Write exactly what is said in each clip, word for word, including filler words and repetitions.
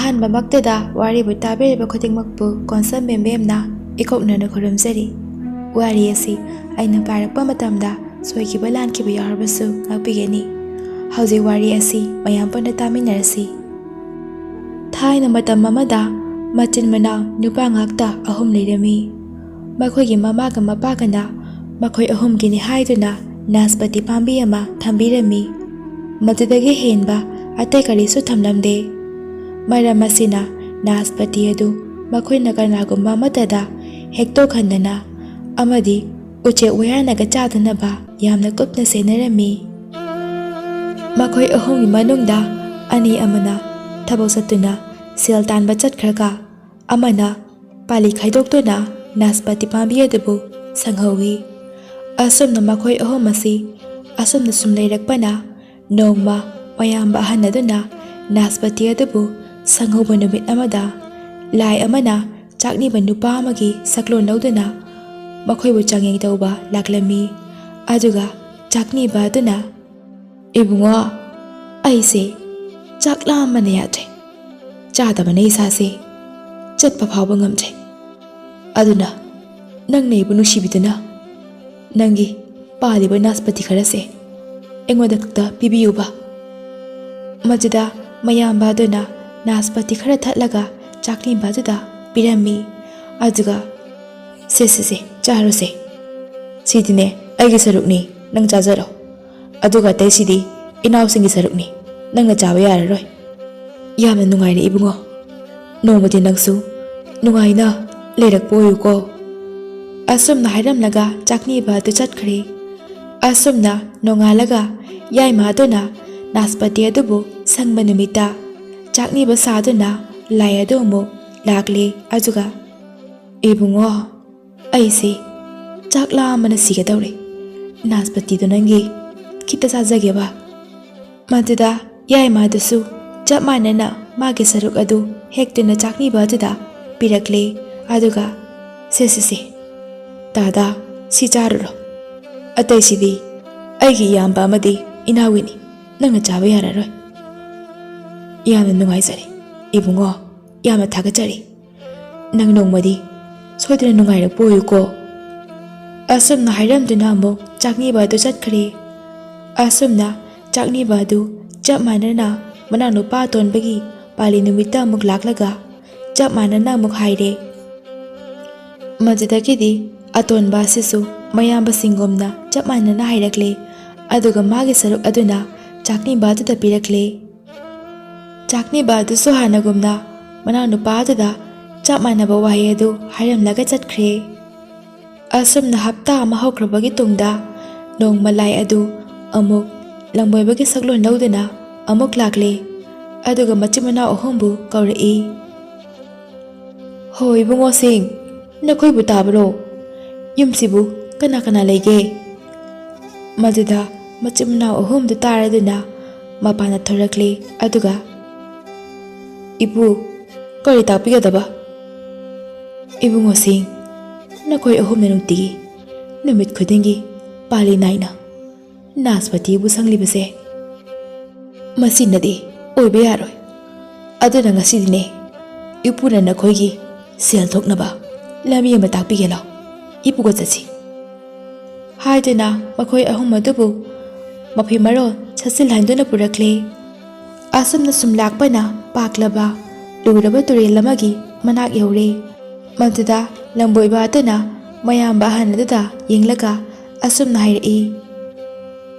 ꯑꯍꯥꯟꯕꯃꯛꯇꯗ ꯋꯥꯔꯤꯕꯨ ꯇꯥꯕꯤꯔꯤꯕ ꯈꯨꯗꯤꯡꯃꯛꯄꯨ ꯀꯣꯟꯁꯝ ꯃꯦꯝ ꯃꯦꯝꯅ ꯏꯀꯣꯛꯅꯅ ꯈꯨꯔꯨꯝꯖꯔꯤ꯫ ꯋꯥꯔꯤ ꯑꯁꯤ ꯑꯩꯅ ꯄꯥꯔꯛꯄ ꯃꯇꯝꯗ ꯁꯣꯏꯈꯤꯕ ꯂꯥꯟꯈꯤꯕ ꯌꯥꯎꯔꯕꯁꯨ ꯉꯥꯛꯄꯤꯒꯅꯤ꯫ ꯍꯧꯖꯤꯛ ꯋꯥꯔꯤ ꯑꯁꯤ ꯃꯌꯥꯝ ꯄꯨꯟꯅ ꯇꯥꯃꯤꯟꯅꯔꯁꯤ꯫ ꯊꯥꯏꯅ ꯃꯇꯝ ꯑꯃꯗ ꯃꯆꯤꯟ ꯃꯅꯥꯎ ꯅꯨꯄꯥ ꯉꯥꯛꯇ ꯑꯍꯨꯝ ꯂꯩꯔꯝꯃꯤ꯫ ꯃꯈꯣꯏꯒꯤ ꯃꯃꯥꯒ ꯃꯄꯥꯒꯅ ꯃꯈꯣꯏ ꯑꯍꯨꯝꯒꯤꯅꯤ ꯍꯥꯏꯗꯨꯅ ꯅꯥꯁꯄꯇꯤ ꯄꯥꯝꯕꯤ ꯑꯃ ꯊꯝꯕꯤꯔꯝꯃꯤ꯫ ꯃꯗꯨꯗꯒꯤ ꯍꯦꯟꯕ ꯑꯇꯩ ꯀꯔꯤꯁꯨ ꯊꯝꯂꯝꯗꯦ꯫ ꯃꯔꯝ ꯑꯁꯤꯅ ꯅꯥꯁꯄꯇꯤ ꯑꯗꯨ ꯃꯈꯣꯏꯅ ꯀꯅꯥꯒꯨꯝꯕ ꯑꯃꯠꯇꯗ ꯍꯦꯛꯇꯣꯛꯍꯟꯗꯅ ꯑꯃꯗꯤ ꯎꯆꯦꯛ ꯋꯥꯌꯥꯅꯒ ꯆꯥꯗꯅꯕ ꯌꯥꯝꯅ ꯀꯨꯞꯅ ꯁꯦꯟꯅꯔꯝꯃꯤ꯫ ꯃꯈꯣꯏ ꯑꯍꯨꯝꯒꯤ ꯃꯅꯨꯡꯗ ꯑꯅꯤ ꯑꯃꯅ ꯊꯕꯛ ꯆꯠꯇꯨꯅ ꯁꯦꯜ ꯇꯥꯟꯕ ꯆꯠꯈ꯭ꯔꯒ, ꯑꯃꯅ ꯄꯥꯂꯤ ꯈꯥꯏꯗꯣꯛꯇꯨꯅ ꯅꯥꯁꯄꯇꯤ ꯄꯥꯝꯕꯤ ꯑꯗꯨꯕꯨ ꯁꯪꯍꯧꯏ꯫ ꯑꯁꯨꯝꯅ ꯃꯈꯣꯏ ꯑꯍꯨꯝ ꯑꯁꯤ ꯑꯁꯨꯝꯅ ꯁꯨꯝ ꯂꯩꯔꯛꯄꯅ, ꯅꯣꯡꯃ ꯃꯌꯥꯝꯕ ꯑꯍꯟ ꯑꯗꯨꯅ ꯅꯥꯁꯄꯇꯤ ꯑꯗꯨꯕꯨ ꯁꯪꯍꯧꯕ ꯅꯨꯃꯤꯠ ꯑꯃꯗ ꯂꯥꯏ ꯑꯃꯅ ꯆꯥꯛꯅꯤꯕ ꯅꯨꯄꯥ ꯑꯃꯒꯤ ꯁꯛꯂꯣꯟ ꯂꯧꯗꯨꯅ ꯃꯈꯣꯏꯕꯨ ꯆꯥꯡꯌꯦꯡ ꯇꯧꯕ ꯂꯥꯛꯂꯝꯃꯤ꯫ ꯑꯗꯨꯒ ꯆꯥꯛꯅꯤꯕ ꯑꯗꯨꯅ, "ꯏꯕꯨꯡꯉꯣ, ꯑꯩꯁꯦ ꯆꯥꯛ ꯂꯥꯝꯕꯅ ꯌꯥꯗ꯭ꯔꯦ꯫ ꯆꯥꯗꯕꯅ ꯏꯁꯥꯁꯦ ꯆꯠꯄ ꯐꯥꯎꯕ ꯉꯝꯗ꯭ꯔꯦ꯫ ꯑꯗꯨꯅ ꯅꯪꯅ ꯑꯩꯕꯨ ꯅꯨꯡꯁꯤꯕꯤꯗꯨꯅ ꯅꯪꯒꯤ ꯄꯥꯜꯂꯤꯕ ꯅꯥꯁꯄꯇꯤ ꯈꯔꯁꯦ ꯑꯩꯉꯣꯟꯗ ꯈꯛꯇ ꯄꯤꯕꯤꯌꯨꯕ꯫" ꯃꯗꯨꯗ ꯃꯌꯥꯝꯕ ꯑꯗꯨꯅ ꯅꯥꯁꯄꯇꯤ ꯈꯔ ꯊꯠꯂꯒ ꯆꯥꯛꯅꯤꯕ ꯑꯗꯨꯗ ꯄꯤꯔꯝꯃꯤ꯫ ꯑꯗꯨꯒ, "ꯁꯦ, ꯁꯦ, ꯁꯦ, ꯆꯥꯔꯣꯁꯦ꯫ ꯁꯤꯗꯤꯅꯦ ꯑꯩꯒꯤ ꯁꯔꯨꯛꯅꯤ, ꯅꯪ ꯆꯥꯖꯔꯣ꯫ ꯑꯗꯨꯒ ꯑꯇꯩꯁꯤꯗꯤ ꯏꯅꯥꯎꯁꯤꯡꯒꯤ ꯁꯔꯨꯛꯅꯤ, ꯅꯪꯅ ꯆꯥꯕ ꯌꯥꯔꯔꯣꯏ꯫ ꯌꯥꯝꯅ ꯅꯨꯡꯉꯥꯏꯔꯦ ꯏꯕꯨꯡꯉꯣ꯫ ꯅꯣꯡꯃꯗꯤ ꯅꯪꯁꯨ ꯅꯨꯡꯉꯥꯏꯅ ꯂꯩꯔꯛꯄ ꯑꯣꯏꯌꯨꯀꯣ꯫" ꯑꯁꯨꯝꯅ ꯍꯥꯏꯔꯝꯂꯒ ꯆꯥꯛꯅꯤꯕ ꯑꯗꯨ ꯆꯠꯈ꯭ꯔꯦ꯫ ꯑꯁꯨꯝꯅ ꯅꯣꯡꯉꯥꯜꯂꯒ ꯌꯥꯏꯃ ꯑꯗꯨꯅ ꯅꯥꯁꯄꯇꯤ ꯑꯗꯨꯕꯨ ꯁꯪꯕ ꯅꯨꯃꯤꯠꯇ ꯆꯥꯛꯅꯤꯕ ꯁꯥꯗꯨꯅ ꯂꯥꯏ ꯑꯗꯨ ꯑꯃꯨꯛ ꯂꯥꯛꯂꯦ꯫ ꯑꯗꯨꯒ, "ꯏꯕꯨꯡꯉꯣ, ꯑꯩꯁꯦ ꯆꯥꯛ ꯂꯥꯝꯕꯅ ꯁꯤꯒꯗꯧꯔꯦ꯫ ꯅꯥꯁꯄꯇꯤꯗꯣ ꯅꯪꯒꯤ ꯈꯤꯇ ꯆꯥꯖꯒꯦꯕ꯫" ꯃꯗꯨꯗ ꯌꯥꯏꯃꯗꯨꯁꯨ ꯆꯞ ꯃꯥꯟꯅꯅ ꯃꯥꯒꯤ ꯁꯔꯨꯛ ꯑꯗꯨ ꯍꯦꯛꯇꯨꯅ ꯆꯥꯛꯅꯤꯕ ꯑꯗꯨꯗ ꯄꯤꯔꯛꯂꯦ꯫ ꯑꯗꯨꯒ, "ꯁꯦ, ꯁꯦ, ꯁꯦ, ꯇꯥꯗ, ꯁꯤ ꯆꯥꯔꯨꯔꯣ꯫ ꯑꯇꯩꯁꯤꯗꯤ ꯑꯩꯒꯤ ꯏꯌꯥꯝꯕ ꯑꯃꯗꯤ ꯏꯅꯥꯎꯒꯤꯅꯤ, ꯅꯪꯅ ꯆꯥꯕ ꯌꯥꯔꯔꯣꯏ꯫" "ꯌꯥꯝꯅ ꯅꯨꯡꯉꯥꯏꯖꯔꯦ "ꯏꯕꯨꯡꯉꯣ, ꯌꯥꯝꯅ ꯊꯥꯒꯠꯆꯔꯤ꯫ ꯅꯪ ꯅꯣꯡꯃꯗꯤ ꯁꯣꯏꯗꯅ ꯅꯨꯡꯉꯥꯏꯔꯛꯄ ꯑꯣꯏꯌꯨꯀꯣ"꯫ ꯑꯁꯨꯝꯅ ꯍꯥꯏꯔꯝꯗꯨꯅ ꯑꯃꯨꯛ ꯆꯥꯛꯅꯤꯕ ꯑꯗꯨ ꯆꯠꯈ꯭ꯔꯦ꯫ ꯑꯁꯨꯝꯅ ꯆꯥꯛꯅꯤꯕ ꯑꯗꯨ ꯆꯞ ꯃꯥꯟꯅꯅ ꯃꯅꯥꯎꯅꯨꯄꯥ ꯑꯇꯣꯟꯕꯒꯤ ꯄꯥꯂꯤ ꯅꯨꯃꯤꯠꯇ ꯑꯃꯨꯛ ꯂꯥꯛꯂꯒ ꯆꯞ ꯃꯥꯟꯅꯅ ꯑꯃꯨꯛ ꯍꯥꯏꯔꯦ꯫ ꯃꯗꯨꯗꯒꯤꯗꯤ ꯑꯇꯣꯟꯕ ꯑꯁꯤꯁꯨ ꯃꯌꯥꯝꯕꯁꯤꯡꯒꯨꯝꯅ ꯆꯞ ꯃꯥꯟꯅꯅ ꯍꯥꯏꯔꯛꯂꯦ, ꯑꯗꯨꯒ ꯃꯥꯒꯤ ꯁꯔꯨꯛ ꯑꯗꯨꯅ ꯆꯥꯛꯅꯤꯕ ꯑꯗꯨꯗ ꯄꯤꯔꯛꯂꯦ꯫ ꯆꯥꯛꯅꯤꯕ ꯑꯗꯨꯁꯨ ꯍꯥꯟꯅꯒꯨꯝꯅ ꯃꯅꯥꯎꯅꯨꯄꯥ ꯑꯗꯨꯗ ꯆꯞ ꯃꯥꯟꯅꯕ ꯋꯥꯍꯩ ꯑꯗꯨ ꯍꯥꯏꯔꯝꯂꯒ ꯆꯠꯈ꯭ꯔꯦ꯫ ꯑꯁꯨꯝꯅ ꯍꯞꯇꯥ ꯑꯃ ꯍꯧꯈ꯭ꯔꯕꯒꯤ ꯇꯨꯡꯗ ꯅꯣꯡꯃ ꯂꯥꯏ ꯑꯗꯨ ꯑꯃꯨꯛ ꯂꯝꯕꯣꯏꯕꯒꯤ ꯁꯛꯂꯣꯟ ꯂꯧꯗꯨꯅ ꯑꯃꯨꯛ ꯂꯥꯛꯂꯦ, ꯑꯗꯨꯒ ꯃꯆꯤꯟ ꯃꯅꯥꯎ ꯑꯍꯨꯝꯕꯨ ꯀꯧꯔꯛꯏ꯫ "ꯍꯣ ꯏꯕꯨꯡꯉꯣꯁꯤꯡ, ꯅꯈꯣꯏꯕꯨ ꯇꯥꯕ꯭ꯔꯣ? ꯌꯨꯝꯁꯤꯕꯨ ꯀꯅꯥ ꯀꯅꯥ ꯂꯩꯒꯦ?" ꯃꯗꯨꯗ ꯃꯆꯤꯟ ꯃꯅꯥꯎ ꯑꯍꯨꯝꯗꯨ ꯇꯥꯔꯗꯨꯅ ꯃꯄꯥꯟꯗ ꯊꯣꯔꯛꯂꯦ, ꯑꯗꯨꯒ, "ꯏꯄꯨ, ꯀꯔꯤ ꯇꯥꯛꯄꯤꯒꯗꯕ?" "ꯏꯕꯨꯡꯉꯣꯁꯤꯡ, ꯅꯈꯣꯏ ꯑꯍꯨꯝꯅ ꯅꯨꯡꯇꯤꯒꯤ, ꯅꯨꯃꯤꯠ ꯈꯨꯗꯤꯡꯒꯤ ꯄꯥꯂꯤ ꯅꯥꯏꯅ ꯅꯥꯁꯄꯇꯤꯕꯨ ꯁꯪꯂꯤꯕꯁꯦ, ꯃꯁꯤꯅꯗꯤ ꯑꯣꯏꯕ ꯌꯥꯔꯣꯏ꯫ ꯑꯗꯨꯅ ꯉꯁꯤꯗꯤꯅꯦ, ꯏꯄꯨꯅ ꯅꯈꯣꯏꯒꯤ ꯁꯦꯜ ꯊꯣꯛꯅꯕ ꯂꯝꯕꯤ ꯑꯃ ꯇꯥꯛꯄꯤꯒꯦ ꯂꯥꯎ꯫ ꯏꯄꯨꯒ ꯆꯠꯁꯤ"꯫ ꯍꯥꯏꯗꯨꯅ ꯃꯈꯣꯏ ꯑꯍꯨꯝ ꯑꯗꯨꯕꯨ ꯃꯐꯤ ꯃꯔꯣꯜ ꯁꯠꯆꯤꯜꯍꯟꯗꯨꯅ ꯄꯨꯔꯛꯂꯦ꯫ ꯑꯁꯨꯝꯅ ꯁꯨꯝ ꯂꯥꯛꯄꯅ ꯄꯥꯛꯂꯕ ꯂꯨꯔꯕ ꯇꯨꯔꯦꯜ ꯑꯃꯒꯤ ꯃꯅꯥꯛ ꯌꯧꯔꯦ꯫ ꯃꯗꯨꯗ ꯂꯝꯕꯣꯏꯕ ꯑꯗꯨꯅ ꯃꯌꯥꯝꯕ ꯑꯍꯟ ꯑꯗꯨꯗ ꯌꯦꯡꯂꯒ ꯑꯁꯨꯝꯅ ꯍꯥꯏꯔꯛꯏ,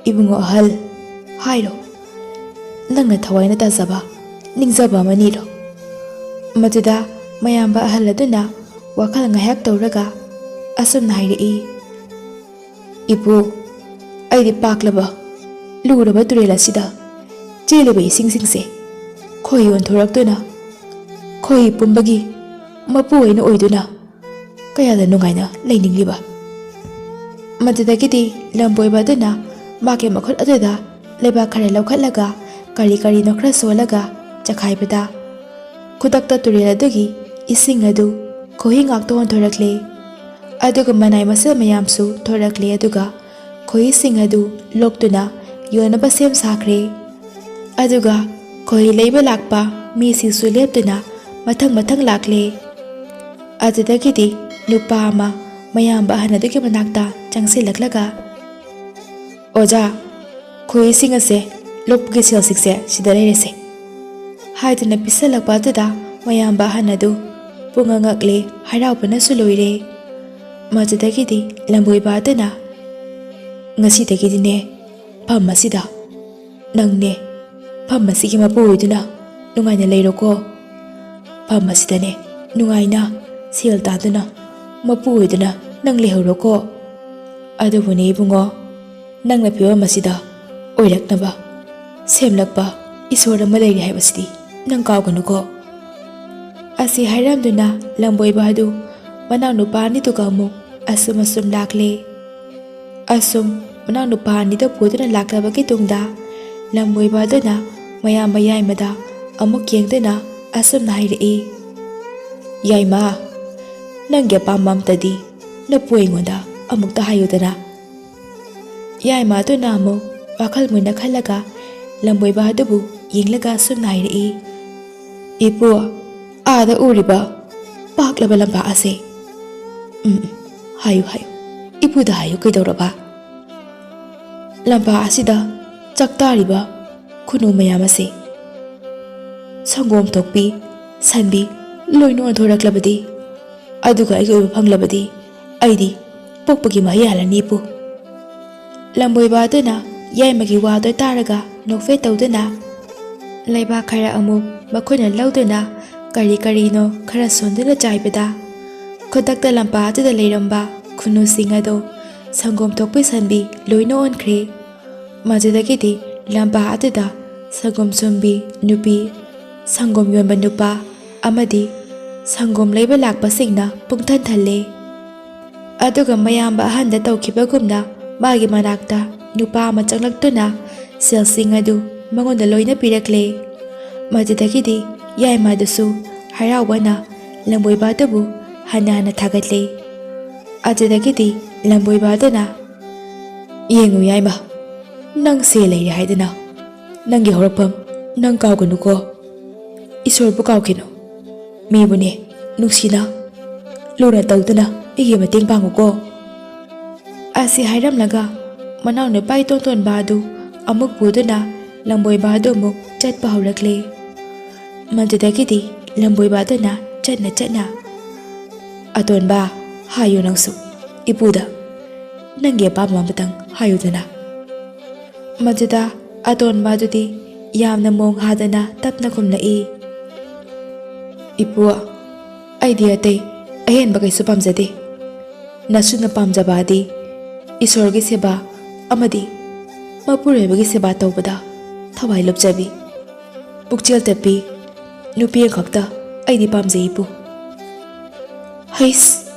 "ꯏꯕꯨꯡꯉꯣ ꯑꯍꯜ, ꯍꯥꯏꯔꯣ, ꯅꯪꯅ ꯊꯋꯥꯏꯅ ꯇꯥꯖꯕ, ꯅꯤꯡꯖꯕ ꯑꯃ ꯅꯤꯔꯣ"꯫ ꯃꯗꯨꯗ ꯃꯌꯥꯝꯕ ꯑꯍꯜ ꯑꯗꯨꯅ ꯋꯥꯈꯜ ꯉꯥꯏꯍꯥꯛ ꯇꯧꯔꯒ ꯑꯁꯨꯝꯅ ꯍꯥꯏꯔꯛꯏ, "ꯏꯄꯨ, ꯑꯩꯗꯤ ꯄꯥꯛꯂꯕ ꯂꯨꯔꯕ ꯇꯨꯔꯦꯜ ꯑꯁꯤꯗ ꯆꯦꯜꯂꯤꯕ ꯏꯁꯤꯡꯁꯤꯡꯁꯦ ꯈꯣꯏ ꯑꯣꯟꯊꯣꯔꯛꯇꯨꯅ, ꯈꯣꯏ ꯄꯨꯝꯕꯒꯤ ꯃꯄꯨ ꯑꯣꯏꯅ ꯑꯣꯏꯗꯨꯅ ꯀꯌꯥꯗ ꯅꯨꯡꯉꯥꯏꯅ ꯂꯩꯅꯤꯡꯂꯤꯕ"꯫ ꯃꯗꯨꯗꯒꯤꯗꯤ ꯂꯝꯕꯣꯏꯕ ꯑꯗꯨꯅ ꯃꯥꯒꯤ ꯃꯈꯨꯠ ꯑꯗꯨꯗ ꯂꯩꯕꯥꯛ ꯈꯔ ꯂꯧꯈꯠꯂꯒ ꯀꯔꯤ ꯀꯔꯤꯅꯣ ꯈꯔ ꯁꯣꯜꯂꯒ ꯆꯈꯥꯏꯕꯗ, ꯈꯨꯗꯛꯇ ꯇꯨꯔꯦꯜ ꯑꯗꯨꯒꯤ ꯏꯁꯤꯡ ꯑꯗꯨ ꯈꯣꯏꯍꯤ ꯉꯥꯛꯇ ꯑꯣꯟꯊꯣꯔꯛꯂꯦ꯫ ꯑꯗꯨꯒ ꯃꯅꯥꯏ ꯃꯁꯤꯜ ꯃꯌꯥꯝꯁꯨ ꯊꯣꯔꯛꯂꯦ, ꯑꯗꯨꯒ ꯈꯣꯏꯍꯤꯁꯤꯡ ꯑꯗꯨ ꯂꯣꯛꯇꯨꯅ ꯌꯣꯟꯅꯕ ꯁꯦꯝ ꯁꯥꯈ꯭ꯔꯦ꯫ ꯑꯗꯨꯒ ꯈꯣꯏꯍꯤ ꯂꯩꯕ ꯂꯥꯛꯄ ꯃꯤꯁꯤꯡꯁꯨ ꯂꯦꯞꯇꯅ ꯃꯊꯪ ꯃꯊꯪ ꯂꯥꯛꯂꯦ꯫ ꯑꯗꯨꯗꯒꯤꯗꯤ ꯅꯨꯄꯥ ꯑꯃ ꯃꯌꯥꯝꯕ ꯑꯍꯟ ꯑꯗꯨꯒꯤ ꯃꯅꯥꯛꯇ ꯆꯪꯁꯤꯜꯂꯛꯂꯒ, "ꯑꯣꯖꯥ, ꯈꯣꯏꯁꯤꯡ ꯑꯁꯦ ꯂꯣꯛꯄꯒꯤ ꯁꯦꯜꯁꯤꯡꯁꯦ ꯁꯤꯗ ꯂꯩꯔꯦꯁꯦ" ꯍꯥꯏꯗꯨꯅ ꯄꯤꯁꯜꯂꯛꯄ ꯑꯗꯨꯗ ꯃꯌꯥꯝꯕ ꯑꯍꯟ ꯑꯗꯨ ꯄꯨꯡꯉꯛ ꯉꯛꯂꯦ, ꯍꯔꯥꯎꯕꯅꯁꯨ ꯂꯣꯏꯔꯦ꯫ ꯃꯗꯨꯗꯒꯤꯗꯤ ꯂꯝꯕꯣꯏꯕ ꯑꯗꯨꯅ, "ꯉꯁꯤꯗꯒꯤꯗꯤꯅꯦ, ꯐꯝ ꯑꯁꯤꯗ ꯅꯪꯅꯦ ꯐꯝ ꯑꯁꯤꯒꯤ ꯃꯄꯨ ꯑꯣꯏꯗꯨꯅ ꯅꯨꯡꯉꯥꯏꯅ ꯂꯩꯔꯣꯀꯣ꯫ ꯐꯝ ꯑꯁꯤꯗꯅꯦ ꯅꯨꯡꯉꯥꯏꯅ ꯁꯦꯜ ꯇꯥꯟꯗꯨꯅ ꯃꯄꯨ ꯑꯣꯏꯗꯨꯅ ꯅꯪ ꯂꯩꯍꯧꯔꯣꯀꯣ꯫ ꯑꯗꯨꯕꯨꯅꯦ ꯏꯕꯨꯡꯉꯣ, ꯅꯪꯅ ꯐꯤꯕꯝ ꯑꯁꯤꯗ ꯑꯣꯏꯔꯛꯅꯕ ꯁꯦꯝꯂꯛꯄ ꯏꯁꯣꯔ ꯑꯃ ꯂꯩꯔꯤ ꯍꯥꯏꯕꯁꯤꯗꯤ ꯅꯪ ꯀꯥꯎꯒꯅꯨꯀꯣ"꯫ ꯑꯁꯤ ꯍꯥꯏꯔꯝꯗꯨꯅ ꯂꯝꯕꯣꯏꯕ ꯑꯗꯨ ꯃꯅꯥꯎꯅꯨꯄꯥ ꯑꯅꯤꯗꯨꯒ ꯑꯃꯨꯛ ꯑꯁꯨꯝ ꯑꯁꯨꯝ ꯂꯥꯛꯂꯦ꯫ ꯑꯁꯨꯝ ꯃꯅꯥꯎꯅꯨꯄꯥ ꯑꯅꯤꯗꯨ ꯄꯨꯗꯨꯅ ꯂꯥꯛꯂꯕꯒꯤ ꯇꯨꯡꯗ ꯂꯝꯕꯣꯏꯕ ꯑꯗꯨꯅ ꯃꯌꯥꯝꯕ ꯌꯥꯏꯃꯗ ꯑꯃꯨꯛ ꯌꯦꯡꯗꯨꯅ ꯑꯁꯨꯝꯅ ꯍꯥꯏꯔꯛꯏ, "ꯌꯥꯏꯃ, ꯅꯪꯒꯤ ꯑꯄꯥꯝꯕ ꯑꯝꯇꯗꯤ ꯅꯄꯨ ꯑꯩꯉꯣꯟꯗ ꯑꯃꯨꯛꯇ ꯍꯥꯏꯌꯨꯗꯅ"꯫ ꯌꯥꯏꯃ ꯑꯗꯨꯅ ꯑꯃꯨꯛ ꯋꯥꯈꯜ ꯃꯨꯟꯅ ꯈꯜꯂꯒ ꯂꯝꯕꯣꯏꯕ ꯑꯗꯨꯕꯨ ꯌꯦꯡꯂꯒ ꯑꯁꯨꯝꯅ ꯍꯥꯏꯔꯛꯏ, "ꯏꯄꯨ, ꯑꯥꯗ ꯎꯔꯤꯕ ꯄꯥꯛꯂꯕ ꯂꯝꯄꯥꯛ ꯑꯁꯦ"꯫ "ꯎꯝ, ꯎꯝ, ꯍꯥꯏꯌꯨ, ꯍꯥꯏꯌꯨ, ꯏꯄꯨꯗ ꯍꯥꯏꯌꯨ, ꯀꯩꯗꯧꯔꯕ?" "ꯂꯝꯄꯥꯛ ꯑꯁꯤꯗ ꯆꯥꯛꯇꯥꯔꯤꯕ ꯈꯨꯅꯨ ꯃꯌꯥꯝ ꯑꯁꯦ ꯁꯪꯒꯣꯝ ꯊꯣꯛꯄꯤ, ꯁꯟꯕꯤ ꯂꯣꯏꯅ ꯑꯣꯟꯊꯣꯔꯛꯂꯕꯗꯤ, ꯑꯗꯨꯒ ꯑꯩꯒꯤ ꯑꯣꯏꯕ ꯐꯪꯂꯕꯗꯤ, ꯑꯩꯗꯤ ꯄꯣꯛꯄꯒꯤ ꯃꯍꯩ ꯍꯜꯂꯅꯤ, ꯏꯄꯨ"꯫ ꯂꯝꯕꯣꯏꯕ ꯑꯗꯨꯅ ꯌꯥꯏꯃꯒꯤ ꯋꯥꯗꯨ ꯇꯥꯔꯒ ꯅꯣꯛꯐꯦꯠ ꯇꯧꯗꯨꯅ ꯂꯩꯕꯥꯛ ꯈꯔ ꯑꯃꯨꯛ ꯃꯈꯨꯠꯅ ꯂꯧꯗꯨꯅ ꯀꯔꯤ ꯀꯔꯤꯅꯣ ꯈꯔ ꯁꯣꯟꯗꯨꯅ ꯆꯥꯏꯕꯗ, ꯈꯨꯗꯛꯇ ꯂꯝꯄꯥꯛ ꯑꯗꯨꯗ ꯂꯩꯔꯝꯕ ꯈꯨꯅꯨꯁꯤꯡ ꯑꯗꯣ ꯁꯪꯒꯣꯝ ꯊꯣꯛꯄꯤ ꯁꯟꯕꯤ ꯂꯣꯏꯅ ꯑꯣꯟꯈ꯭ꯔꯦ꯫ ꯃꯗꯨꯗꯒꯤꯗꯤ ꯂꯝꯄꯥꯛ ꯑꯗꯨꯗ ꯁꯪꯒꯣꯝ ꯁꯨꯝꯕꯤ ꯅꯨꯄꯤ, ꯁꯪꯒꯣꯝ ꯌꯣꯟꯕ ꯅꯨꯄꯥ ꯑꯃꯗꯤ ꯁꯪꯒꯣꯝ ꯂꯩꯕ ꯂꯥꯛꯄꯁꯤꯡꯅ ꯄꯨꯡꯊꯟ ꯊꯜꯂꯦ꯫ ꯑꯗꯨꯒ ꯃꯌꯥꯝꯕ ꯑꯍꯟꯗ ꯇꯧꯈꯤꯕꯒꯨꯝꯅ ꯃꯥꯒꯤ ꯃꯅꯥꯛꯇ ꯅꯨꯄꯥ ꯑꯃ ꯆꯪꯂꯛꯇꯨꯅ ꯁꯦꯜꯁꯤꯡ ꯑꯗꯨ ꯃꯉꯣꯟꯗ ꯂꯣꯏꯅ ꯄꯤꯔꯛꯂꯦ꯫ ꯃꯗꯨꯗꯒꯤꯗꯤ ꯌꯥꯏꯃꯗꯨꯁꯨ ꯍꯔꯥꯎꯕꯅ ꯂꯝꯕꯣꯏꯕ ꯑꯗꯨꯕꯨ ꯍꯟꯅ ꯍꯟꯅ ꯊꯥꯒꯠꯂꯦ꯫ ꯑꯗꯨꯗꯒꯤꯗꯤ ꯂꯝꯕꯣꯏꯕ ꯑꯗꯨꯅ, "ꯌꯦꯡꯉꯨ ꯌꯥꯏꯃ, ꯅꯪ ꯁꯦꯜ ꯂꯩꯔꯦ ꯍꯥꯏꯗꯅ ꯅꯪꯒꯤ ꯍꯧꯔꯛꯐꯝ ꯅꯪ ꯀꯥꯎꯒꯅꯨꯀꯣ"꯫ ꯏꯁꯣꯔꯕꯨ ꯀꯥꯎꯈꯤꯅꯨ꯫ ꯃꯤꯕꯨꯅꯦ ꯅꯨꯡꯁꯤꯅ ꯂꯨꯅ ꯇꯧꯗꯨꯅ ꯑꯩꯒꯤ ꯃꯇꯦꯡ ꯄꯥꯡꯉꯨꯀꯣ꯫ ꯑꯁꯤ ꯍꯥꯏꯔꯝꯂꯒ ꯃꯅꯥꯎꯅꯨꯄꯥ ꯏꯇꯣꯟ ꯇꯣꯟꯕ ꯑꯗꯨ ꯑꯃꯨꯛ ꯄꯨꯗꯨꯅ ꯂꯝꯕꯣꯏꯕ ꯑꯗꯨ ꯑꯃꯨꯛ ꯆꯠꯄ ꯍꯧꯔꯛꯂꯦ꯫ ꯃꯗꯨꯗꯒꯤꯗꯤ ꯂꯝꯕꯣꯏꯕ ꯑꯗꯨꯅ ꯆꯠꯅ ꯆꯠꯅ, "ꯑꯇꯣꯟꯕ, ꯍꯥꯏꯌꯨ ꯅꯪꯁꯨ ꯏꯄꯨꯗ꯫ ꯅꯪꯒꯤ ꯑꯄꯥꯝꯕ ꯑꯃꯇꯪ ꯍꯥꯏꯌꯨꯗꯅ꯫" ꯃꯗꯨꯗ ꯑꯇꯣꯟꯕ ꯑꯗꯨꯗꯤ ꯌꯥꯝꯅ ꯃꯣꯡ ꯍꯥꯗꯅ ꯇꯞꯅ ꯈꯨꯝꯂꯛꯏ, "ꯏꯄꯨ, ꯑꯩꯗꯤ ꯑꯇꯩ ꯑꯍꯦꯟꯕ ꯀꯩꯁꯨ ꯄꯥꯝꯖꯗꯦ꯫ ꯅꯁꯨꯅ ꯄꯥꯝꯖꯕ ꯑꯗꯤ ꯏꯁꯣꯔꯒꯤ ꯁꯦꯕꯥ ꯑꯃꯗꯤ ꯃꯄꯨꯔꯣꯏꯕꯒꯤ ꯁꯦꯕꯥ ꯇꯧꯕꯗ ꯊꯋꯥꯏ ꯂꯨꯞꯆꯕꯤ, ꯄꯨꯛꯆꯦꯜ ꯇꯞꯄꯤ ꯅꯨꯄꯤ ꯑꯃꯈꯛꯇ ꯑꯩꯗꯤ ꯄꯥꯝꯖꯩ ꯏꯄꯨ꯫" "ꯍꯩꯁ,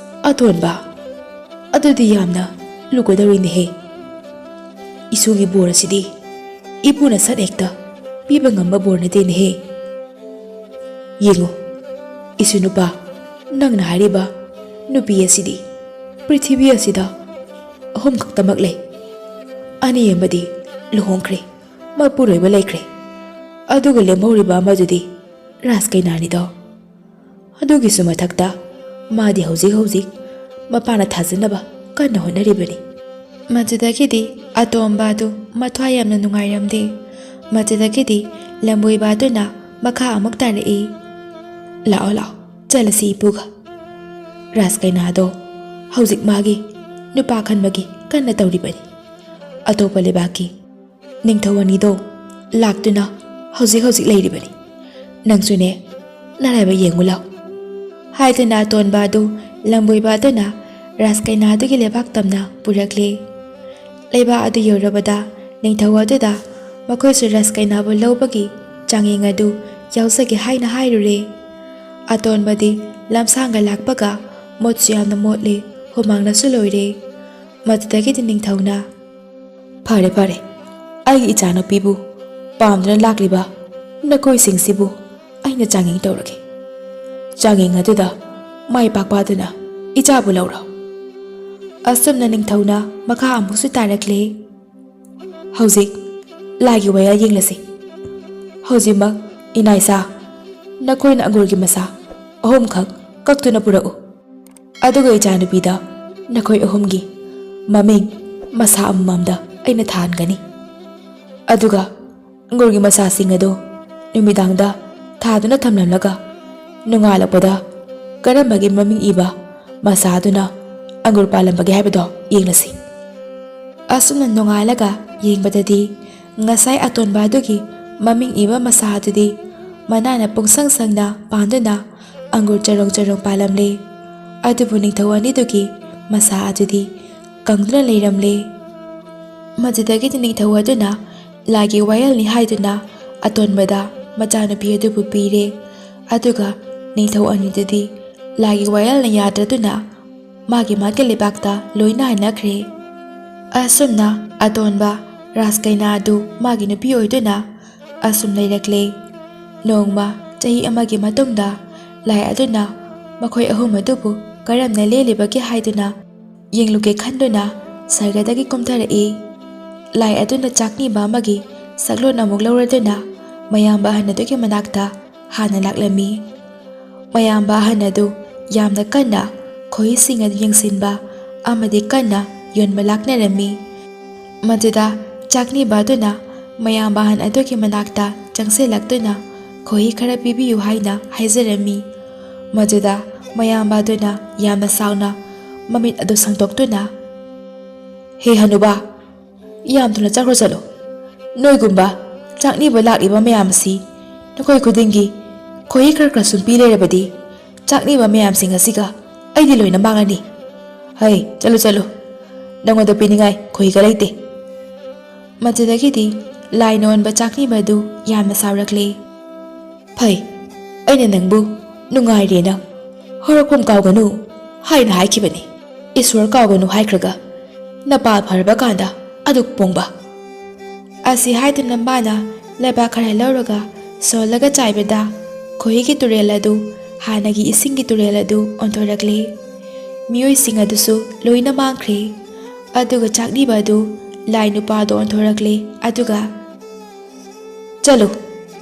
ꯑꯇꯣꯟꯕ, ꯑꯗꯨꯗꯤ ꯌꯥꯝꯅ ꯂꯨꯒꯗꯧꯔꯤꯅꯦꯍꯦ꯫ ꯏꯁꯨꯒꯤ ꯕꯣꯔ ꯑꯁꯤꯗꯤ ꯏꯄꯨꯅ ꯁꯠ ꯍꯦꯛꯇ ꯄꯤꯕ ꯉꯝꯕ ꯕꯣꯔ ꯅꯠꯇꯦꯅꯦꯍꯦ꯫ ꯌꯦꯡꯉꯨ, ꯏꯁꯨ ꯅꯨꯄꯥ, ꯅꯪꯅ ꯍꯥꯏꯔꯤꯕ ꯅꯨꯄꯤ ꯑꯁꯤꯗꯤ ꯄ꯭ꯔꯤꯊꯤꯕꯤ ꯑꯁꯤꯗ ꯑꯍꯨꯝ ꯈꯛꯇꯃꯛ ꯂꯩ꯫ ꯑꯅꯤ ꯑꯃꯗꯤ ꯂꯨꯍꯣꯡꯈ꯭ꯔꯦ, ꯃꯄꯨꯔꯣꯏꯕ ꯂꯩꯈ꯭ꯔꯦ꯫ ꯑꯗꯨꯒ ꯂꯦꯝꯍꯧꯔꯤꯕ ꯑꯃꯗꯨꯗꯤ ꯔꯥꯖ ꯀꯩꯅꯥꯅꯤꯗꯣ꯫ ꯑꯗꯨꯒꯤꯁꯨ ꯃꯊꯛꯇ ꯃꯥꯗꯤ ꯍꯧꯖꯤꯛ ꯍꯧꯖꯤꯛ ꯃꯄꯥꯅ ꯊꯥꯖꯅꯕ ꯀꯟꯅ ꯍꯣꯠꯅꯔꯤꯕꯅꯤ꯫" ꯃꯗꯨꯗꯒꯤꯗꯤ ꯑꯇꯣꯝꯕ ꯑꯗꯨ ꯃꯊ꯭ꯋꯥꯏ ꯌꯥꯝꯅ ꯅꯨꯡꯉꯥꯏꯔꯝꯗꯦ꯫ ꯃꯗꯨꯗꯒꯤꯗꯤ ꯂꯝꯕꯣꯏꯕ ꯑꯗꯨꯅ ꯃꯈꯥ ꯑꯃꯨꯛ ꯇꯥꯔꯛꯏ, "ꯂꯥꯛꯑꯣ, ꯂꯥꯛꯑꯣ, ꯆꯠꯂꯁꯤ ꯏꯄꯨꯒ꯫ ꯔꯥꯖ ꯀꯩꯅꯥꯗꯣ ꯍꯧꯖꯤꯛ ꯃꯥꯒꯤ ꯅꯨꯄꯥ ꯈꯟꯕꯒꯤ ꯀꯟꯅ ꯇꯧꯔꯤꯕꯅꯤ꯫ ꯑꯇꯣꯞꯄ ꯂꯩꯕꯥꯛꯀꯤ ꯅꯤꯡꯊꯧ ꯑꯅꯤꯗꯣ ꯂꯥꯛꯇꯨꯅ ꯍꯧꯖꯤꯛ ꯍꯧꯖꯤꯛ ꯂꯩꯔꯤꯕꯅꯤ꯫ ꯅꯪꯁꯨꯅꯦ ꯅꯔꯥꯏꯕꯛ ꯌꯦꯡꯉꯨ ꯂꯥꯎ꯫" ꯍꯥꯏꯗꯨꯅ ꯑꯇꯣꯟꯕ ꯑꯗꯨ ꯂꯝꯕꯣꯏꯕ ꯑꯗꯨꯅ ꯔꯥꯖ ꯀꯩꯅꯥ ꯑꯗꯨꯒꯤ ꯂꯩꯕꯥꯛ ꯇꯝꯅ ꯄꯨꯔꯛꯂꯦ꯫ ꯂꯩꯕꯥꯛ ꯑꯗꯨ ꯌꯧꯔꯕꯗ ꯅꯤꯡꯊꯧ ꯑꯗꯨꯗ ꯃꯈꯣꯏꯁꯨ ꯔꯥꯖ ꯀꯩꯅꯥꯕꯨ ꯂꯧꯕꯒꯤ ꯆꯥꯡꯌꯦꯡ ꯑꯗꯨ ꯌꯥꯎꯖꯒꯦ ꯍꯥꯏꯅ ꯍꯥꯏꯔꯨꯔꯦ꯫ ꯑꯇꯣꯟꯕꯗꯤ ꯂꯝꯁꯥꯡꯒ ꯂꯥꯛꯄꯒ ꯃꯣꯠꯁꯨ ꯌꯥꯝꯅ ꯃꯣꯠꯂꯦ, ꯍꯨꯃꯥꯡꯅꯁꯨ ꯂꯣꯏꯔꯦ꯫ ꯃꯗꯨꯗꯒꯤꯗꯤ ꯅꯤꯡꯊꯧꯅ, "ꯐꯔꯦ, ꯐꯔꯦ, ꯑꯩꯒꯤ ꯏꯆꯥꯅꯨꯄꯤꯕꯨ ꯄꯥꯝꯗꯨꯅ ꯂꯥꯛꯂꯤꯕ ꯅꯈꯣꯏꯁꯤꯡꯁꯤꯕꯨ ꯑꯩꯅ ꯆꯥꯡꯌꯦꯡ ꯇꯧꯔꯒꯦ꯫ ꯆꯥꯡꯌꯦꯡ ꯑꯗꯨꯗ ꯃꯥꯏ ꯄꯥꯛꯄ ꯑꯗꯨꯅ ꯏꯆꯥꯕꯨ ꯂꯧꯔꯣ꯫" ꯑꯁꯨꯝꯅ ꯅꯤꯡꯊꯧꯅ ꯃꯈꯥ ꯑꯃꯨꯛꯁꯨ ꯇꯥꯔꯛꯂꯦ꯫ "ꯍꯧꯖꯤꯛ ꯂꯥꯏꯒꯤ ꯋꯥꯌꯦꯜ ꯌꯦꯡꯂꯁꯤ꯫ ꯍꯧꯖꯤꯛꯃꯛ ꯏꯅꯥꯏꯁꯥ, ꯅꯈꯣꯏꯅ ꯑꯪꯒꯨꯔꯒꯤ ꯃꯁꯥ ꯑꯍꯨꯝꯈꯛ ꯀꯛꯇꯨꯅ ꯄꯨꯔꯛꯎ꯫ ꯑꯗꯨꯒ ꯏꯆꯥꯅꯨꯄꯤꯗ ꯅꯈꯣꯏ ꯑꯍꯨꯝꯒꯤ ꯃꯃꯤꯡ ꯃꯁꯥ ꯑꯃꯃꯝꯗ ꯑꯩꯅ ꯊꯥꯍꯟꯒꯅꯤ꯫ ꯑꯗꯨꯒ ꯑꯪꯒꯨꯔꯒꯤ ꯃꯁꯥꯁꯤꯡ ꯑꯗꯨ ꯅꯨꯃꯤꯗꯥꯡꯗ ꯊꯥꯗꯨꯅ ꯊꯝꯂꯝꯂꯒ ꯅꯣꯡꯉꯥꯜꯂꯛꯄꯗ ꯀꯔꯝꯕꯒꯤ ꯃꯃꯤꯡ ꯏꯕ ꯃꯁꯥ ꯑꯗꯨꯅ ꯑꯪꯒꯨꯔ ꯄꯥꯜꯂꯝꯕꯒꯦ ꯍꯥꯏꯕꯗꯣ ꯌꯦꯡꯂꯁꯤ꯫ ꯑꯁꯨꯝꯅ ꯅꯣꯡꯉꯥꯜꯂꯒ ꯌꯦꯡꯕꯗꯗꯤ ꯉꯁꯥꯏ ꯑꯇꯣꯟꯕ ꯑꯗꯨꯒꯤ ꯃꯃꯤꯡ ꯏꯕ ꯃꯁꯥ ꯑꯗꯨꯗꯤ ꯃꯅꯥꯅ ꯄꯨꯡꯁꯪ ꯁꯪꯅ ꯄꯥꯟꯗꯨꯅ ꯑꯪꯒꯨꯔ ꯆꯔꯣꯡ ꯆꯔꯣꯡ ꯄꯥꯜꯂꯝꯂꯦ꯫ ꯑꯗꯨꯕꯨ ꯅꯤꯡꯊꯧ ꯑꯅꯤꯗꯨꯒꯤ ꯃꯁꯥ ꯑꯗꯨꯗꯤ ꯀꯪꯗꯨꯅ ꯂꯩꯔꯝꯂꯦ꯫ ꯃꯗꯨꯗꯒꯤꯗꯤ ꯅꯤꯡꯊꯧ ꯑꯗꯨꯅ ꯂꯥꯏꯒꯤ ꯋꯥꯌꯦꯜꯅꯤ ꯍꯥꯏꯗꯨꯅ ꯑꯇꯣꯟꯕꯗ ꯃꯆꯥꯅꯨꯄꯤ ꯑꯗꯨꯕꯨ ꯄꯤꯔꯦ꯫ ꯑꯗꯨꯒ ꯅꯤꯡꯊꯧ ꯑꯅꯤꯗꯨꯗꯤ ꯂꯥꯏꯒꯤ ꯋꯥꯌꯦꯜꯅ ꯌꯥꯗ꯭ꯔꯗꯨꯅ ꯃꯥꯒꯤ ꯃꯥꯒꯤ ꯂꯩꯕꯥꯛꯇ ꯂꯣꯏꯅ ꯍꯟꯅꯈ꯭ꯔꯦ꯫ ꯑꯁꯨꯝꯅ ꯑꯇꯣꯟꯕ ꯔꯥꯖꯀꯩꯅꯥ ꯑꯗꯨ ꯃꯥꯒꯤ ꯅꯨꯄꯤ ꯑꯣꯏꯗꯨꯅ ꯑꯁꯨꯝ ꯂꯩꯔꯛꯂꯦ꯫ ꯅꯣꯡꯃ ꯆꯍꯤ ꯑꯃꯒꯤ ꯃꯇꯨꯡꯗ ꯂꯥꯏ ꯑꯗꯨꯅ ꯃꯈꯣꯏ ꯑꯍꯨꯝ ꯑꯗꯨꯕꯨ ꯀꯔꯝꯅ ꯂꯦꯜꯂꯤꯕꯒꯦ ꯍꯥꯏꯗꯨꯅ ꯌꯦꯡꯂꯨꯒꯦ ꯈꯟꯗꯨꯅ ꯁꯔꯒꯗꯒꯤ ꯀꯨꯝꯊꯔꯛꯏ꯫ ꯂꯥꯏ ꯑꯗꯨꯅ ꯆꯥꯛꯅꯤꯕ ꯑꯃꯒꯤ ꯁꯛꯂꯣꯟ ꯑꯃꯨꯛ ꯂꯧꯔꯗꯨꯅ ꯃꯌꯥꯝꯕ ꯑꯍꯟ ꯑꯗꯨꯒꯤ ꯃꯅꯥꯛꯇ ꯍꯥꯟꯅ ꯂꯥꯛꯂꯝꯃꯤ꯫ ꯃꯌꯥꯝꯕ ꯑꯍꯟ ꯑꯗꯨ ꯌꯥꯝꯅ ꯀꯟꯅ ꯈꯣꯏꯍꯤꯁꯤꯡ ꯑꯗꯨ ꯌꯦꯡꯁꯤꯟꯕ ꯑꯃꯗꯤ ꯀꯟꯅ ꯌꯣꯟꯕ ꯂꯥꯛꯅꯔꯝꯃꯤ꯫ ꯃꯗꯨꯗ ꯆꯥꯛꯅꯤꯕ ꯑꯗꯨꯅ ꯃꯌꯥꯝꯕ ꯑꯍꯟ ꯑꯗꯨꯒꯤ ꯃꯅꯥꯛꯇ ꯆꯪꯁꯤꯜꯂꯛꯇꯨꯅ ꯈꯣꯏꯍꯤ ꯈꯔ ꯄꯤꯕꯤꯌꯨ ꯍꯥꯏꯅ ꯍꯥꯏꯖꯔꯝꯃꯤ꯫ ꯃꯗꯨꯗ ꯃꯌꯥꯝꯕ ꯑꯗꯨꯅ ꯌꯥꯝꯅ ꯁꯥꯎꯅ ꯃꯃꯤꯠ ꯑꯗꯨ ꯁꯪꯗꯣꯛꯇꯨꯅ, "ꯍꯦ ꯍꯅꯨꯕꯥ, ꯌꯥꯝ ꯊꯨꯅ ꯆꯠꯈ꯭ꯔꯣ ꯆꯠꯂꯣ꯫ ꯅꯣꯏꯒꯨꯝꯕ ꯆꯥꯛꯅꯤꯕ ꯂꯥꯛꯂꯤꯕ ꯃꯌꯥꯝ ꯑꯁꯤ ꯅꯈꯣꯏ ꯈꯨꯗꯤꯡꯒꯤ ꯈꯣꯏꯍꯤ ꯈꯔ ꯈꯔ ꯁꯨꯝ ꯄꯤ ꯂꯩꯔꯕꯗꯤ ꯆꯥꯛꯅꯤꯕ ꯃꯌꯥꯝꯁꯤꯡ ꯑꯁꯤꯒ ꯑꯩꯗꯤ ꯂꯣꯏꯅ ꯃꯥꯡꯉꯅꯤ꯫ ꯍꯩ, ꯆꯠꯂꯨ ꯆꯠꯂꯨ, ꯅꯉꯣꯟꯗ ꯄꯤꯅꯤꯡꯉꯥꯏ ꯈꯣꯏꯍꯤꯒ ꯂꯩꯇꯦ"꯫ ꯃꯗꯨꯗꯒꯤꯗꯤ ꯂꯥꯏꯅ ꯑꯣꯟꯕ ꯆꯥꯛꯅꯤꯕ ꯑꯗꯨ ꯌꯥꯝꯅ ꯁꯥꯎꯔꯛꯂꯦ꯫ "ꯐꯩ, ꯑꯩꯅ ꯅꯪꯕꯨ ꯅꯨꯡꯉꯥꯏꯔꯦꯅ ꯍꯧꯔꯛꯐꯝ ꯀꯥꯎꯒꯅꯨ ꯍꯥꯏꯅ ꯍꯥꯏꯈꯤꯕꯅꯤ꯫ ꯏꯁꯣꯔ ꯀꯥꯎꯒꯅꯨ ꯍꯥꯏꯈ꯭ꯔꯒ ꯅꯄꯥꯜ ꯐꯔꯕ ꯀꯥꯟꯗ ꯑꯗꯨꯛ ꯄꯣꯡꯕ"꯫ ꯑꯁꯤ ꯍꯥꯏꯗꯨꯅ ꯃꯥꯅ ꯂꯩꯕꯥꯛ ꯈꯔ ꯂꯧꯔꯒ ꯁꯣꯜꯂꯒ ꯆꯥꯏꯕꯗ ꯈꯣꯏꯍꯤꯒꯤ ꯇꯨꯔꯦꯜ ꯑꯗꯨ ꯍꯥꯟꯅꯒꯤ ꯏꯁꯤꯡꯒꯤ ꯇꯨꯔꯦꯜ ꯑꯗꯨ ꯑꯣꯟꯊꯣꯔꯛꯂꯦ꯫ ꯃꯤꯑꯣꯏꯁꯤꯡ ꯑꯗꯨꯁꯨ ꯂꯣꯏꯅ ꯃꯥꯡꯈ꯭ꯔꯦ꯫ ꯑꯗꯨꯒ ꯆꯥꯛꯅꯤꯕ ꯑꯗꯨ ꯂꯥꯏ ꯅꯨꯄꯥꯗ ꯑꯣꯟꯊꯣꯔꯛꯂꯦ꯫ ꯑꯗꯨꯒ, "ꯆꯠꯂꯨ,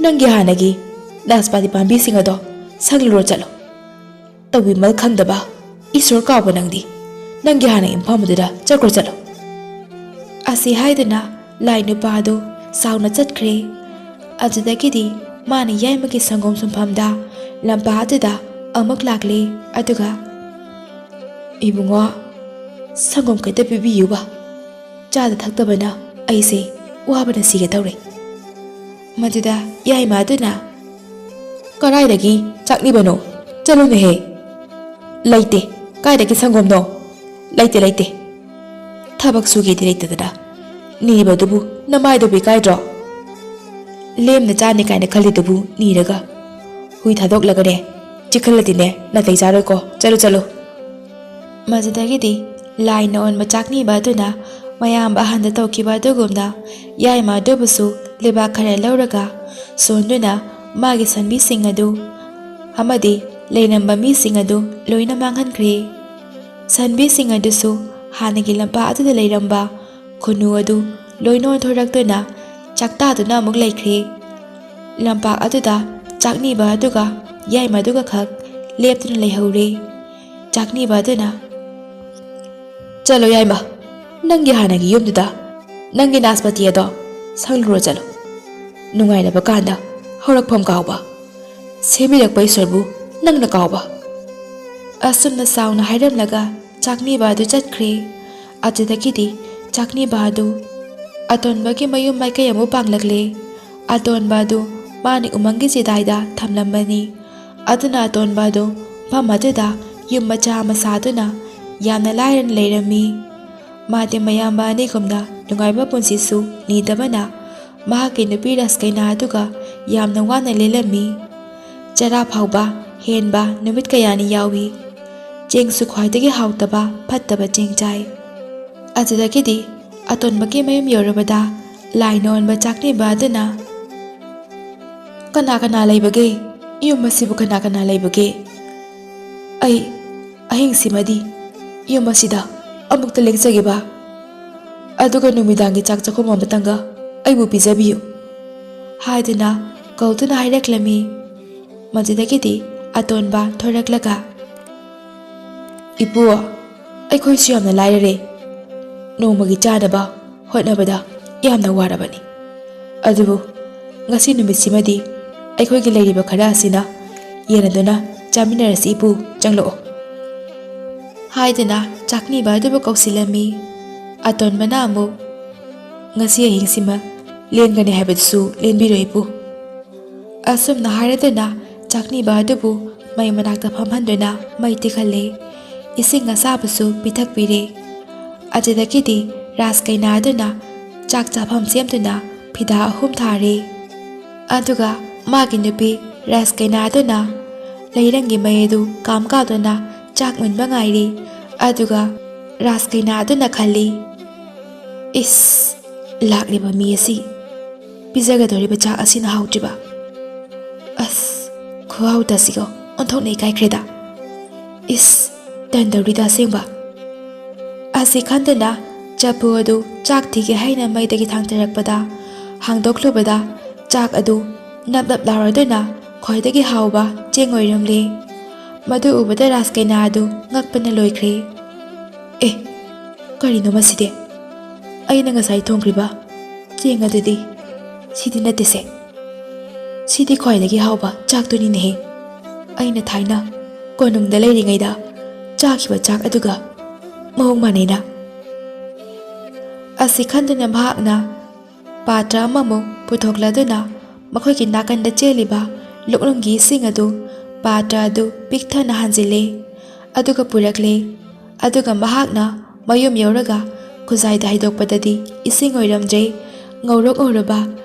ꯅꯪꯒꯤ ꯍꯥꯟꯅꯒꯤ ꯅꯥꯁꯄꯥꯇꯤ ꯄꯥꯝꯕꯤꯁꯤꯡ ꯑꯗꯣ ꯁꯪꯂꯨꯔꯣ ꯆꯠꯂꯣ꯫ ꯇꯧꯕꯤꯃꯜ ꯈꯪꯗꯕ, ꯏꯁꯣꯔ ꯀꯥꯎꯕ ꯅꯪꯗꯤ꯫ ꯅꯪꯒꯤ ꯍꯥꯟꯅ ꯌꯨꯝꯐꯝ ꯑꯗꯨꯗ ꯆꯠꯈ꯭ꯔꯣ ꯆꯠꯂꯣ꯫" ꯑꯁꯤ ꯍꯥꯏꯗꯨꯅ ꯂꯥꯏ ꯅꯨꯄꯥ ꯑꯗꯨ ꯁꯥꯎꯅ ꯆꯠꯈ꯭ꯔꯦ꯫ ꯑꯗꯨꯗꯒꯤꯗꯤ ꯃꯥꯅ ꯌꯥꯏꯃꯒꯤ ꯁꯪꯒꯣꯝ ꯁꯨꯝꯐꯝꯗ ꯂꯝꯄꯥꯛ ꯑꯗꯨꯗ ꯑꯃꯨꯛ ꯂꯥꯛꯂꯦ꯫ ꯑꯗꯨꯒ, "ꯏꯕꯨꯡꯉꯣ, ꯁꯪꯒꯣꯝ ꯈꯤꯇ ꯄꯤꯕꯤꯌꯨꯕ꯫ ꯆꯥꯗ ꯊꯛꯇꯕꯅ ꯑꯩꯁꯦ ꯋꯥꯕꯅ ꯁꯤꯒꯦ ꯇꯧꯔꯦ꯫" ꯃꯗꯨꯗ ꯌꯥꯏꯃ ꯑꯗꯨꯅ, "ꯀꯗꯥꯏꯗꯒꯤ ꯆꯥꯛꯅꯤꯕꯅꯣ? ꯆꯠꯂꯨꯅꯦꯍꯦ꯫" "ꯂꯩꯇꯦ꯫ ꯀꯥꯏꯗꯒꯤ ꯁꯪꯒꯣꯝꯅꯣ? ꯂꯩꯇꯦ, ꯂꯩꯇꯦ꯫ ꯊꯕꯛ ꯁꯨꯒꯦꯗꯤ ꯂꯩꯇꯗꯅ ꯅꯤꯕꯗꯨꯕꯨ ꯅꯃꯥꯏꯗꯨꯕꯨ ꯏꯀꯥꯏꯗ꯭ꯔꯣ? ꯂꯦꯝꯅ ꯆꯥꯅꯤ ꯀꯥꯏꯅ ꯈꯜꯂꯤꯗꯨꯕꯨ ꯅꯤꯔꯒ ꯍꯨꯏ ꯊꯥꯗꯣꯛꯂꯒꯅꯦ ꯆꯤꯛꯍꯜꯂꯗꯤꯅꯦ ꯅꯥꯇꯩ ꯆꯥꯔꯣꯏꯀꯣ꯫ ꯆꯠꯂꯨ, ꯆꯠꯂꯨ꯫" ꯃꯗꯨꯗꯒꯤꯗꯤ ꯂꯥꯏꯅ ꯑꯣꯟꯕ ꯆꯥꯛꯅꯤꯕ ꯑꯗꯨꯅ ꯃꯌꯥꯝꯕ ꯑꯍꯟꯗ ꯇꯧꯈꯤꯕ ꯑꯗꯨꯒꯨꯝꯅ ꯌꯥꯏꯃ ꯑꯗꯨꯕꯨꯁꯨ ꯂꯩꯕꯥꯛ ꯈꯔ ꯂꯧꯔꯒ ꯁꯣꯟꯗꯨꯅ ꯃꯥꯒꯤ ꯁꯟꯕꯤꯁꯤꯡ ꯑꯗꯨ ꯑꯃꯗꯤ ꯂꯩꯔꯝꯕ ꯃꯤꯁꯤꯡ ꯑꯗꯨ ꯂꯣꯏꯅ ꯃꯥꯡꯍꯟꯈ꯭ꯔꯦ꯫ ꯁꯟꯕꯤꯁꯤꯡ ꯑꯗꯨꯁꯨ ꯍꯥꯟꯅꯒꯤ ꯂꯝꯄꯥꯛ ꯑꯗꯨꯗ ꯂꯩꯔꯝꯕ ꯈꯨꯟꯅꯨ ꯑꯗꯨ ꯂꯣꯏꯅ ꯑꯣꯟꯊꯣꯔꯛꯇꯨꯅ ꯆꯥꯛꯇꯥꯗꯨꯅ ꯑꯃꯨꯛ ꯂꯩꯈ꯭ꯔꯦ꯫ ꯂꯝꯄꯥꯛ ꯑꯗꯨꯗ ꯆꯥꯛꯅꯤꯕ ꯑꯗꯨꯒ ꯌꯥꯏꯃ ꯑꯗꯨꯒ ꯈꯛ ꯂꯦꯞꯇꯨꯅ ꯂꯩꯍꯧꯔꯦ꯫ ꯆꯥꯛꯅꯤꯕ ꯑꯗꯨꯅ, "ꯆꯠꯂꯣ ꯌꯥꯏꯃ, ꯅꯪꯒꯤ ꯍꯥꯟꯅꯒꯤ ꯌꯨꯝꯗꯨꯗ ꯅꯪꯒꯤ ꯅꯥꯁꯄꯇꯤ ꯑꯗꯣ ꯁꯪꯂꯨꯔꯣ ꯆꯠꯂꯣ꯫ ꯅꯨꯡꯉꯥꯏꯔꯕ ꯀꯥꯟꯗ ꯍꯧꯔꯛꯐꯝ ꯀꯥꯎꯕ, ꯁꯦꯝꯕꯤꯔꯛꯄ ꯏꯁꯣꯔꯕꯨ ꯅꯪꯅ ꯀꯥꯎꯕ꯫" ꯑꯁꯨꯝꯅ ꯆꯥꯎꯅ ꯍꯥꯏꯔꯝꯂꯒ ꯆꯥꯛꯅꯤꯕ ꯑꯗꯨ ꯆꯠꯈ꯭ꯔꯦ꯫ ꯑꯗꯨꯗꯒꯤꯗꯤ ꯆꯥꯛꯅꯤꯕ ꯑꯗꯨ ꯑꯇꯣꯟꯕꯒꯤ ꯃꯌꯨꯝ ꯃꯥꯏꯀꯩ ꯑꯃꯨꯛ ꯄꯥꯡꯂꯛꯂꯦ꯫ ꯑꯇꯣꯟꯕ ꯑꯗꯨ ꯃꯥꯅ ꯎꯃꯪꯒꯤ ꯆꯤꯗꯥꯏꯗ ꯊꯝꯂꯝꯕꯅꯤ꯫ ꯑꯗꯨꯅ ꯑꯇꯣꯟꯕ ꯑꯗꯨ ꯃꯐꯝ ꯑꯗꯨꯗ ꯌꯨꯝ ꯃꯆꯥ ꯑꯃ ꯁꯥꯗꯨꯅ ꯌꯥꯝꯅ ꯂꯥꯏꯔꯅ ꯂꯩꯔꯝꯃꯤ꯫ ꯃꯥꯗꯤ ꯃꯌꯥꯝꯕ ꯑꯅꯤꯒꯨꯝꯅ ꯅꯨꯡꯉꯥꯏꯕ ꯄꯨꯟꯁꯤꯁꯨ ꯅꯤꯗꯕꯅ ꯃꯍꯥꯛꯀꯤ ꯅꯨꯄꯤ ꯔꯥꯁꯀꯩꯅꯥ ꯑꯗꯨꯒ ꯌꯥꯝꯅ ꯋꯥꯅ ꯂꯦꯜꯂꯝꯃꯤ꯫ ꯆꯔꯥ ꯐꯥꯎꯕ ꯍꯦꯟꯕ ꯅꯨꯃꯤꯠ ꯀꯌꯥꯅꯤ ꯌꯥꯎꯏ꯫ ꯆꯦꯡꯁꯨ ꯈ꯭ꯋꯥꯏꯗꯒꯤ ꯍꯥꯎꯇꯕ ꯐꯠꯇꯕ ꯆꯦꯡ ꯆꯥꯏ꯫ ꯑꯗꯨꯗꯒꯤꯗꯤ ꯑꯇꯣꯟꯕꯒꯤ ꯃꯌꯨꯝ ꯌꯧꯔꯕꯗ ꯂꯥꯏꯅ ꯑꯣꯟꯕ ꯆꯥꯛꯅꯤꯕ ꯑꯗꯨꯅ, "ꯀꯅꯥ ꯀꯅꯥ ꯂꯩꯕꯒꯦ? ꯌꯨꯝ ꯑꯁꯤꯕꯨ ꯀꯅꯥ ꯀꯅꯥ ꯂꯩꯕꯒꯦ? ꯑꯩ ꯑꯍꯤꯡꯁꯤꯃꯗꯤ ꯌꯨꯝ ꯑꯁꯤꯗ ꯑꯃꯨꯛꯇ ꯂꯦꯡꯖꯒꯦꯕ꯫ ꯑꯗꯨꯒ ꯅꯨꯃꯤꯗꯥꯡꯒꯤ ꯆꯥꯛ ꯆꯥꯛꯈꯨꯝ ꯑꯃꯇꯪꯒ ꯑꯩꯕꯨ ꯄꯤꯖꯕꯤꯌꯨ" ꯍꯥꯏꯗꯨꯅ ꯀꯧꯗꯨꯅ ꯍꯥꯏꯔꯛꯂꯝꯃꯤ꯫ ꯃꯗꯨꯗꯒꯤꯗꯤ ꯑꯇꯣꯟꯕ ꯊꯣꯔꯛꯂꯒ, "ꯏꯄꯨ, ꯑꯩꯈꯣꯏꯁꯨ ꯌꯥꯝꯅ ꯂꯥꯏꯔꯔꯦ꯫ ꯅꯣꯡꯃꯒꯤ ꯆꯥꯅꯕ ꯍꯣꯠꯅꯕꯗ ꯌꯥꯝꯅ ꯋꯥꯔꯕꯅꯤ꯫ ꯑꯗꯨꯕꯨ ꯉꯁꯤ ꯅꯨꯃꯤꯠꯁꯤꯃꯗꯤ ꯑꯩꯈꯣꯏꯒꯤ ꯂꯩꯔꯤꯕ ꯈꯔ ꯑꯁꯤꯅ ꯌꯦꯟꯅꯗꯨꯅ ꯆꯥꯃꯤꯟꯅꯔꯁꯤ ꯏꯄꯨ, ꯆꯪꯂꯛꯑꯣ" ꯍꯥꯏꯗꯨꯅ ꯆꯥꯛꯅꯤꯕ ꯑꯗꯨꯕꯨ ꯀꯧꯁꯤꯜꯂꯝꯃꯤ꯫ ꯑꯇꯣꯟꯕꯅ ꯑꯃꯨꯛ, "ꯉꯁꯤ ꯑꯍꯤꯡꯁꯤꯃ ꯂꯦꯟꯒꯅꯤ ꯍꯥꯏꯕꯗꯨꯁꯨ ꯂꯦꯟꯕꯤꯔꯣ ꯏꯄꯨ"꯫ ꯑꯁꯨꯝꯅ ꯍꯥꯏꯔꯗꯨꯅ ꯆꯥꯛꯅꯤꯕ ꯑꯗꯨꯕꯨ ꯃꯩ ꯃꯅꯥꯛꯇ ꯐꯝꯍꯟꯗꯨꯅ ꯃꯩ ꯇꯤꯛꯍꯜꯂꯦ꯫ ꯏꯁꯤꯡ ꯑꯁꯥꯕꯁꯨ ꯄꯤꯊꯛꯄꯤꯔꯦ꯫ ꯑꯗꯨꯗꯒꯤꯗꯤ ꯔꯥꯖ ꯀꯩꯅꯥ ꯑꯗꯨꯅ ꯆꯥꯛ ꯆꯥꯐꯝ ꯁꯦꯝꯗꯨꯅ ꯐꯤꯗꯥ ꯑꯍꯨꯝ ꯊꯥꯔꯦ꯫ ꯑꯗꯨꯒ ꯃꯥꯒꯤ ꯅꯨꯄꯤ ꯔꯥꯖ ꯀꯩꯅꯥ ꯑꯗꯨꯅ ꯂꯩꯔꯪꯒꯤ ꯃꯩ ꯑꯗꯨ ꯀꯥꯝ ꯀꯥꯗꯨꯅ ꯆꯥꯛ ꯃꯨꯟꯕ ꯉꯥꯏꯔꯤ꯫ ꯑꯗꯨꯒ ꯔꯥꯖ ꯀꯩꯅꯥ ꯑꯗꯨꯅ ꯈꯜꯂꯤ, "ꯏꯁ, ꯂꯥꯛꯂꯤꯕ ꯃꯤ ꯑꯁꯤ ꯄꯤꯖꯒꯗꯧꯔꯤꯕ ꯆꯥꯛ ꯑꯁꯤꯅ ꯍꯥꯎꯇ꯭ꯔꯤꯕ꯫ ꯑꯁ, ꯈꯨꯍꯥꯎꯇ ꯑꯁꯤꯒ ꯑꯣꯟꯊꯣꯛꯅ ꯏꯀꯥꯏꯈ꯭ꯔꯦꯗ꯫ ꯏꯁ, ꯇꯟꯗꯧꯔꯤꯗ ꯑꯁꯦꯡꯕ"꯫ ꯑꯁꯤ ꯈꯟꯗꯨꯅ ꯆꯐꯨ ꯑꯗꯨ ꯆꯥꯛ ꯊꯤꯒꯦ ꯍꯥꯏꯅ ꯃꯩꯗꯒꯤ ꯊꯥꯡꯊꯔꯛꯄꯗ, ꯍꯥꯡꯗꯣꯛꯂꯨꯕꯗ ꯆꯥꯛ ꯑꯗꯨ ꯅꯞ ꯅꯞ ꯂꯥꯎꯔꯗꯨꯅ ꯈ꯭ꯋꯥꯏꯗꯒꯤ ꯍꯥꯎꯕ ꯆꯦꯡ ꯑꯣꯏꯔꯝꯂꯦ꯫ ꯃꯗꯨ ꯎꯕꯗ ꯔꯥꯖ ꯀꯩꯅꯥ ꯑꯗꯨ ꯉꯛꯄꯅ ꯂꯣꯏꯈ꯭ꯔꯦ꯫ "ꯑꯦ, ꯀꯔꯤꯅꯣ ꯃꯁꯤꯗꯤ? ꯑꯩꯅ ꯉꯁꯥꯏ ꯊꯣꯡꯈ꯭ꯔꯤꯕ ꯆꯦꯡ ꯑꯗꯨꯗꯤ ꯁꯤꯗꯤ ꯅꯠꯇꯦꯁꯦ꯫ ꯁꯤꯗꯤ ꯈ꯭ꯋꯥꯏꯗꯒꯤ ꯍꯥꯎꯕ ꯆꯥꯛꯇꯨꯅꯤꯅꯦꯍꯦ꯫ ꯑꯩꯅ ꯊꯥꯏꯅ ꯀꯣꯅꯨꯡꯗ ꯂꯩꯔꯤꯉꯩꯗ ꯆꯥꯈꯤꯕ ꯆꯥꯛ ꯑꯗꯨꯒ ꯃꯑꯣꯡ ꯃꯥꯟꯅꯩꯅ"꯫ ꯑꯁꯤ ꯈꯟꯗꯨꯅ ꯃꯍꯥꯛꯅ ꯄꯥꯇ꯭ꯔ ꯑꯃꯃꯨꯛ ꯄꯨꯊꯣꯛꯂꯗꯨꯅ ꯃꯈꯣꯏꯒꯤ ꯅꯥꯀꯟꯗ ꯆꯦꯜꯂꯤꯕ ꯂꯨꯛꯂꯨꯝꯒꯤ ꯏꯁꯤꯡ ꯑꯗꯨ ꯄꯥꯇ꯭ꯔ ꯑꯗꯨ ꯄꯤꯛ ꯊꯟꯅ ꯍꯥꯟꯖꯤꯜꯂꯦ꯫ ꯑꯗꯨꯒ ꯄꯨꯔꯛꯂꯦ꯫ ꯑꯗꯨꯒ ꯃꯍꯥꯛꯅ ꯃꯌꯨꯝ ꯌꯧꯔꯒ ꯈꯨꯖꯥꯏꯗ ꯍꯩꯗꯣꯛꯄꯗꯗꯤ ꯏꯁꯤꯡ ꯑꯣꯏꯔꯝꯗ꯭ꯔꯦ, ꯉꯧꯔꯣꯛ ꯉꯧꯔꯕ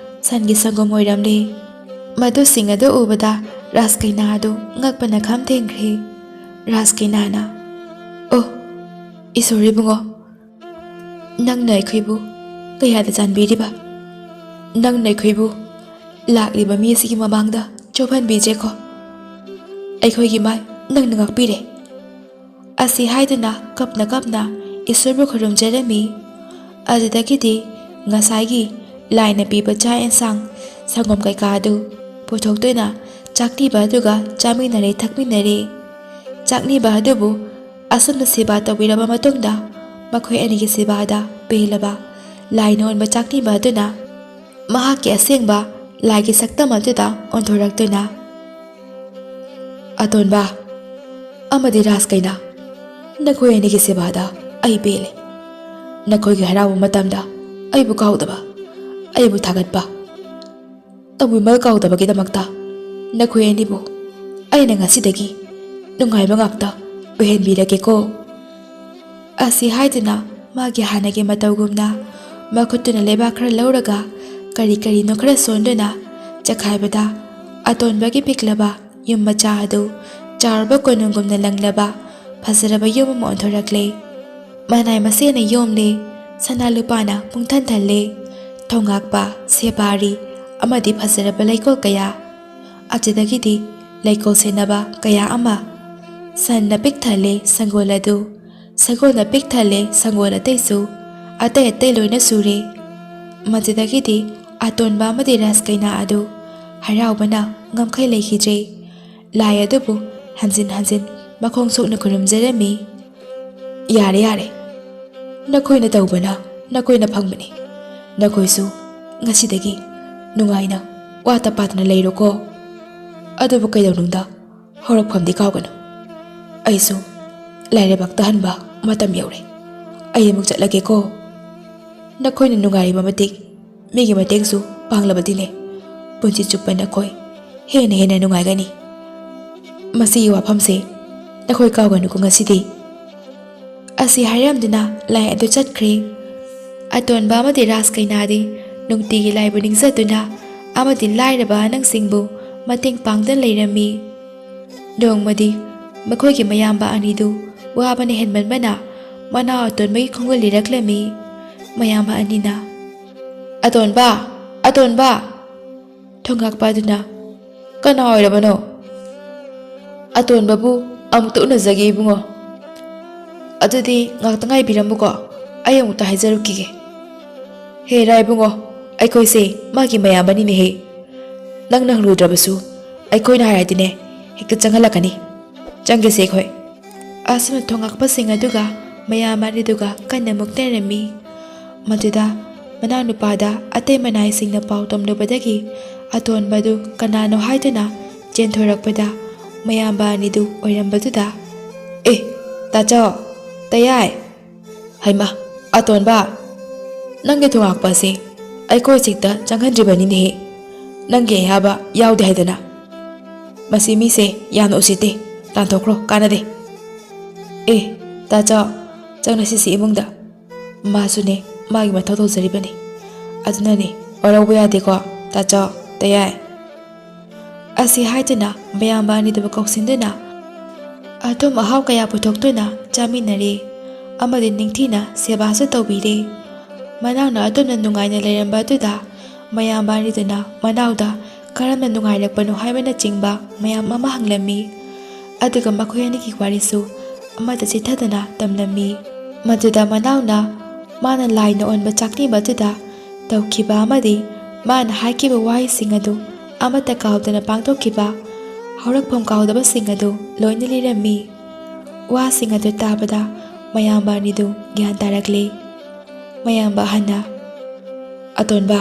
ꯁꯟꯒꯤ ꯁꯪꯒꯣꯝ ꯑꯣꯏꯔꯝꯂꯦ꯫ ꯃꯗꯨꯁꯤꯡ ꯑꯗꯨ ꯎꯕꯗ ꯔꯥꯖꯀꯩꯅꯥ ꯑꯗꯨ ꯉꯛꯄꯅ ꯈꯝ ꯊꯦꯡꯈ꯭ꯔꯦ꯫ ꯔꯥꯖꯀꯩꯅꯥꯅ, "ꯑꯣ, ꯏꯁꯣꯔ ꯏꯕꯨꯡꯉꯣ, ꯅꯪꯅ ꯑꯩꯈꯣꯏꯕꯨ ꯀꯌꯥꯗ ꯆꯥꯟꯕꯤꯔꯤꯕ? ꯅꯪꯅ ꯑꯩꯈꯣꯏꯕꯨ ꯂꯥꯛꯂꯤꯕ ꯃꯤ ꯑꯁꯤꯒꯤ ꯃꯃꯥꯡꯗ ꯆꯣꯞꯍꯟꯕꯤꯗ꯭ꯔꯦꯀꯣ꯫ ꯑꯩꯈꯣꯏꯒꯤ ꯃꯥꯏ ꯅꯪꯅ ꯉꯥꯛꯄꯤꯔꯦ"꯫ ꯑꯁꯤ ꯍꯥꯏꯗꯨꯅ ꯀꯞꯅ ꯀꯞꯅ ꯏꯁꯣꯔꯕꯨ ꯈꯨꯔꯨꯝꯖꯔꯝꯃꯤ꯫ ꯑꯗꯨꯗꯒꯤꯗꯤ ꯉꯁꯥꯏꯒꯤ ꯂꯥꯏꯅ ꯄꯤꯕ ꯆꯥꯛ ꯑꯦꯟꯁꯥꯡ, ꯁꯪꯒꯣꯝ ꯀꯩꯀꯥ ꯑꯗꯨ ꯄꯨꯊꯣꯛꯇꯨꯅ ꯆꯥꯛꯅꯤꯕ ꯑꯗꯨꯒ ꯆꯥꯃꯤꯟꯅꯔꯦ, ꯊꯛꯃꯤꯟꯅꯔꯦ꯫ ꯆꯥꯛꯅꯤꯕ ꯑꯗꯨꯕꯨ ꯑꯁꯨꯝꯅ ꯁꯦꯕꯥ ꯇꯧꯕꯤꯔꯕ ꯃꯇꯨꯡꯗ ꯃꯈꯣꯏ ꯑꯅꯤꯒꯤ ꯁꯦꯕꯥꯗ ꯄꯦꯜꯂꯕ ꯂꯥꯏꯅ ꯑꯣꯟꯕ ꯆꯥꯛꯅꯤꯕ ꯑꯗꯨꯅ ꯃꯍꯥꯛꯀꯤ ꯑꯁꯦꯡꯕ ꯂꯥꯏꯒꯤ ꯁꯛꯇꯝ ꯑꯗꯨꯗ ꯑꯣꯟꯊꯣꯔꯛꯇꯨꯅ, "ꯑꯇꯣꯟꯕ ꯑꯃꯗꯤ ꯔꯥꯖ ꯀꯩꯅꯥ, ꯅꯈꯣꯏ ꯑꯅꯤꯒꯤ ꯁꯦꯕꯥꯗ ꯑꯩ ꯄꯦꯜꯂꯦ꯫ ꯅꯈꯣꯏꯒꯤ ꯍꯔꯥꯎꯕ ꯃꯇꯝꯗ ꯑꯩꯕꯨ ꯀꯥꯎꯗꯕ, ꯑꯩꯕꯨ ꯊꯥꯒꯠꯄ, ꯇꯧꯕꯤꯃꯜ ꯀꯥꯎꯗꯕꯒꯤꯗꯃꯛꯇ ꯅꯈꯣꯏ ꯑꯅꯤꯕꯨ ꯑꯩꯅ ꯉꯁꯤꯗꯒꯤ ꯅꯨꯡꯉꯥꯏꯕ ꯉꯥꯛꯇ ꯑꯣꯏꯍꯟꯕꯤꯔꯒꯦꯀꯣ"꯫ ꯑꯁꯤ ꯍꯥꯏꯗꯨꯅ ꯃꯥꯒꯤ ꯍꯥꯟꯅꯒꯤ ꯃꯇꯧꯒꯨꯝꯅ ꯃꯈꯨꯠꯇꯨꯅ ꯂꯩꯕꯥꯛ ꯈꯔ ꯂꯧꯔꯒ ꯀꯔꯤ ꯀꯔꯤꯅꯣ ꯈꯔ ꯁꯣꯟꯗꯨꯅ ꯆꯈꯥꯏꯕꯗ ꯑꯇꯣꯟꯕꯒꯤ ꯄꯤꯛꯂꯕ ꯌꯨꯝ ꯃꯆꯥ ꯑꯗꯨ ꯆꯥꯎꯔꯕ ꯀꯣꯅꯨꯡꯒꯨꯝꯅ ꯂꯪꯂꯕ ꯐꯖꯔꯕ ꯌꯨꯝ ꯑꯃ ꯑꯣꯟꯊꯣꯔꯛꯂꯦ꯫ ꯃꯅꯥꯏ ꯃꯁꯤꯡꯅ ꯌꯣꯝꯂꯦ, ꯁꯅꯥ ꯂꯨꯄꯥꯅ ꯄꯨꯡꯊꯟ ꯊꯜꯂꯦ꯫ ꯊꯣꯡꯉꯥꯛꯄ, ꯁꯦꯕꯥꯔꯤ ꯑꯃꯗꯤ ꯐꯖꯔꯕ ꯂꯩꯀꯣꯜ ꯀꯌꯥ, ꯑꯗꯨꯗꯒꯤꯗꯤ ꯂꯩꯀꯣꯜ ꯁꯦꯟꯅꯕ ꯀꯌꯥ ꯑꯃ꯫ ꯁꯟꯅ ꯄꯤꯛ ꯊꯜꯂꯦ ꯁꯪꯒꯣꯜ ꯑꯗꯨ, ꯁꯒꯣꯜꯅ ꯄꯤꯛ ꯊꯜꯂꯦ ꯁꯪꯒꯣꯜ ꯑꯇꯩꯁꯨ, ꯑꯇꯩ ꯑꯇꯩ ꯂꯣꯏꯅ ꯁꯨꯔꯦ꯫ ꯃꯗꯨꯗꯒꯤꯗꯤ ꯑꯇꯣꯟꯕ ꯑꯃꯗꯤ ꯔꯥꯁ ꯀꯩꯅꯥ ꯑꯗꯨ ꯍꯔꯥꯎꯕꯅ ꯉꯝꯈꯩ ꯂꯩꯈꯤꯗ꯭ꯔꯦ꯫ ꯂꯥꯏ ꯑꯗꯨꯕꯨ ꯍꯟꯖꯤꯟ ꯍꯟꯖꯤꯟ ꯃꯈꯣꯡ ꯁꯣꯛꯅ ꯈꯨꯔꯨꯝꯖꯔꯝꯃꯤ꯫ "ꯌꯥꯔꯦ, ꯌꯥꯔꯦ, ꯅꯈꯣꯏꯅ ꯇꯧꯕꯅ ꯅꯈꯣꯏꯅ ꯐꯪꯕꯅꯤ꯫ ꯅꯈꯣꯏꯁꯨ ꯉꯁꯤꯗꯒꯤ ꯅꯨꯡꯉꯥꯏꯅ ꯋꯥꯠꯇ ꯄꯥꯠꯇꯅ ꯂꯩꯔꯣꯀꯣ꯫ ꯑꯗꯨꯕꯨ ꯀꯩꯗꯧꯅꯨꯡꯗ ꯍꯧꯔꯛꯐꯝꯗꯤ ꯀꯥꯎꯒꯅꯨ꯫ ꯑꯩꯁꯨ ꯂꯥꯏꯔꯩꯕꯥꯛꯇ ꯍꯟꯕ ꯃꯇꯝ ꯌꯧꯔꯦ꯫ ꯑꯩ ꯑꯃꯨꯛ ꯆꯠꯂꯒꯦꯀꯣ꯫ ꯅꯈꯣꯏꯅ ꯅꯨꯡꯉꯥꯏꯔꯤꯕ ꯃꯇꯤꯛ ꯃꯤꯒꯤ ꯃꯇꯦꯡꯁꯨ ꯄꯥꯡꯂꯕꯗꯤꯅꯦ, ꯄꯨꯟꯁꯤ ꯆꯨꯞꯄ ꯅꯈꯣꯏ ꯍꯦꯟꯅ ꯍꯦꯟꯅ ꯅꯨꯡꯉꯥꯏꯒꯅꯤ꯫ ꯃꯁꯤꯒꯤ ꯋꯥꯐꯝꯁꯦ ꯅꯈꯣꯏ ꯀꯥꯎꯒꯅꯨꯀꯣ ꯉꯁꯤꯗꯤ"꯫ ꯑꯁꯤ ꯍꯥꯏꯔꯝꯗꯨꯅ ꯂꯥꯏ ꯑꯗꯨ ꯆꯠꯈ꯭ꯔꯦ꯫ ꯑꯇꯣꯟꯕ ꯑꯃꯗꯤ ꯔꯥꯁ ꯀꯩꯅꯥꯗꯤ ꯅꯨꯡꯇꯤꯒꯤ ꯂꯥꯏꯕꯨ ꯅꯤꯡꯖꯗꯨꯅ ꯑꯃꯗꯤ ꯂꯥꯏꯔꯕ ꯑꯉꯥꯡꯁꯤꯡꯕꯨ ꯃꯇꯦꯡ ꯄꯥꯡꯗꯨꯅ ꯂꯩꯔꯝꯃꯤ꯫ ꯅꯣꯡꯃꯗꯤ ꯃꯈꯣꯏꯒꯤ ꯃꯌꯥꯝꯕ ꯑꯅꯤꯗꯨ ꯋꯥꯕꯅ ꯍꯦꯟꯃꯟꯕꯅ ꯃꯅꯥꯎ ꯑꯇꯣꯟꯕꯒꯤ ꯈꯣꯡꯒꯨꯜ ꯂꯤꯔꯛꯂꯝꯃꯤ꯫ ꯃꯌꯥꯝꯕ ꯑꯅꯤꯅ, "ꯑꯇꯣꯟꯕ, ꯑꯇꯣꯟꯕ!" ꯊꯣꯡꯉꯥꯛꯄ ꯑꯗꯨꯅ, "ꯀꯅꯥ ꯑꯣꯏꯔꯕꯅꯣ?" "ꯑꯇꯣꯟꯕꯕꯨ ꯑꯃꯨꯛꯇ ꯎꯅꯖꯒꯦ ꯏꯕꯨꯡꯉꯣ꯫ ꯑꯗꯨꯗꯤ ꯉꯥꯛꯇ ꯉꯥꯏꯕꯤꯔꯝꯃꯨꯀꯣ, ꯑꯩ ꯑꯃꯨꯛꯇ ꯍꯥꯏꯖꯔꯨꯈꯤꯒꯦ꯫ ꯍꯦ ꯔꯥ ꯏꯕꯨꯡꯉꯣ, ꯑꯩꯈꯣꯏꯁꯦ ꯃꯥꯒꯤ ꯃꯌꯥꯝꯕꯅꯤꯅꯦꯍꯦ꯫ ꯅꯪꯅ ꯍꯪꯂꯨꯗ꯭ꯔꯕꯁꯨ ꯑꯩꯈꯣꯏꯅ ꯍꯥꯏꯔꯗꯤꯅꯦ, ꯍꯦꯛꯇ ꯆꯪꯍꯜꯂꯛꯀꯅꯤ꯫ ꯆꯪꯒꯦꯁꯦ ꯑꯩꯈꯣꯏ꯫ ꯑꯁꯨꯝꯅ ꯊꯣꯡꯉꯥꯛꯄꯁꯤꯡ ꯑꯗꯨꯒ ꯃꯌꯥꯝ ꯑꯅꯤꯗꯨꯒ ꯀꯟꯅ ꯃꯨꯛꯅꯔꯝꯃꯤ꯫ ꯃꯗꯨꯗ ꯃꯅꯥꯎꯅꯨꯄꯥꯗ ꯑꯇꯩ ꯃꯅꯥꯏꯁꯤꯡꯅ ꯄꯥꯎ ꯇꯝꯂꯨꯕꯗꯒꯤ ꯑꯇꯣꯟꯕꯗꯨ ꯀꯅꯥꯅꯣ ꯍꯥꯏꯗꯨꯅ ꯆꯦꯟꯊꯣꯔꯛꯄꯗ ꯃꯌꯥꯝꯕ ꯑꯅꯤꯗꯨ ꯑꯣꯏꯔꯝꯕꯗꯨꯗ, "ꯑꯦ, ꯇꯥꯆꯧ, ꯇꯌꯥꯏ, ꯍꯩꯃꯥ, ꯑꯇꯣꯟꯕ, ꯅꯪꯒꯤ ꯊꯣꯉꯥꯛꯄ ꯑꯁꯤ ꯑꯩꯈꯣꯏ ꯆꯤꯛꯇ ꯆꯪꯍꯟꯗ꯭ꯔꯤꯕꯅꯤꯅꯦꯍꯦ꯫ ꯅꯪꯒꯤ ꯑꯌꯥꯕ ꯌꯥꯎꯗꯦ ꯍꯥꯏꯗꯅ꯫ ꯃꯁꯤ ꯃꯤꯁꯦ ꯌꯥꯝꯅ ꯎꯁꯤꯠꯇꯦ꯫ ꯇꯥꯟꯊꯣꯛꯈ꯭ꯔꯣ, ꯀꯥꯟꯅꯗꯦ꯫ ꯑꯦ, ꯇꯥꯆꯧ, ꯆꯪꯂꯁꯤꯁꯤ ꯏꯃꯨꯡꯗ꯫ ꯃꯥꯁꯨꯅꯦ, ꯃꯥꯒꯤ ꯃꯊꯧ ꯇꯧꯖꯔꯤꯕꯅꯤ꯫ ꯑꯗꯨꯅꯅꯦ, ꯋꯥꯔꯧꯕ ꯌꯥꯗꯦꯀꯣ, ꯇꯥꯆꯧ, ꯇꯌꯥꯏ?" ꯑꯁꯤ ꯍꯥꯏꯗꯨꯅ ꯃꯌꯥꯝꯕ ꯑꯅꯤꯗꯨꯕꯨ ꯀꯧꯁꯤꯟꯗꯨꯅ ꯑꯊꯨꯝ ꯑꯍꯥꯎ ꯀꯌꯥ ꯄꯨꯊꯣꯛꯇꯨꯅ ꯆꯥꯃꯤꯟꯅꯔꯦ ꯑꯃꯗꯤ ꯅꯤꯡꯊꯤꯅ ꯁꯦꯕꯥꯁꯨ ꯇꯧꯕꯤꯔꯦ꯫ ꯃꯅꯥꯎꯅ ꯑꯗꯨꯝꯅ ꯅꯨꯡꯉꯥꯏꯅ ꯂꯩꯔꯝꯕ ꯑꯗꯨꯗ ꯃꯌꯥꯝꯕ ꯑꯅꯤꯗꯨꯅ ꯃꯅꯥꯎꯗ ꯀꯔꯝꯅ ꯅꯨꯡꯉꯥꯏꯔꯛꯄꯅꯣ ꯍꯥꯏꯕꯅꯆꯤꯡꯕ ꯃꯌꯥꯝ ꯑꯃ ꯍꯪꯂꯝꯃꯤ꯫ ꯑꯗꯨꯒ ꯃꯈꯣꯏ ꯑꯅꯤꯒꯤ ꯋꯥꯔꯤꯁꯨ ꯑꯃꯠꯇ ꯆꯤꯠꯊꯗꯅ ꯇꯝꯂꯝꯃꯤ꯫ ꯃꯗꯨꯗ ꯃꯅꯥꯎꯅ ꯃꯥꯅ ꯂꯥꯏꯅ ꯑꯣꯟꯕ ꯆꯥꯛꯅꯤꯕ ꯑꯗꯨꯗ ꯇꯧꯈꯤꯕ ꯑꯃꯗꯤ ꯃꯥꯅ ꯍꯥꯏꯈꯤꯕ ꯋꯥꯍꯩꯁꯤꯡ ꯑꯗꯨ ꯑꯃꯠꯇ ꯀꯥꯎꯗꯅ ꯄꯥꯡꯊꯣꯛꯈꯤꯕ, ꯍꯧꯔꯛꯐꯝ ꯀꯥꯎꯗꯕꯁꯤꯡ ꯑꯗꯨ ꯂꯣꯏꯅ ꯂꯤꯔꯝꯃꯤ꯫ ꯋꯥꯁꯤꯡ ꯑꯗꯨ ꯇꯥꯕꯗ ꯃꯌꯥꯝꯕ ꯑꯅꯤꯗꯨ ꯒ꯭ꯌꯥꯟ ꯇꯥꯔꯛꯂꯦ꯫ ꯃꯌꯥꯝꯕ ꯑꯍꯟꯅ, "ꯑꯇꯣꯟꯕ,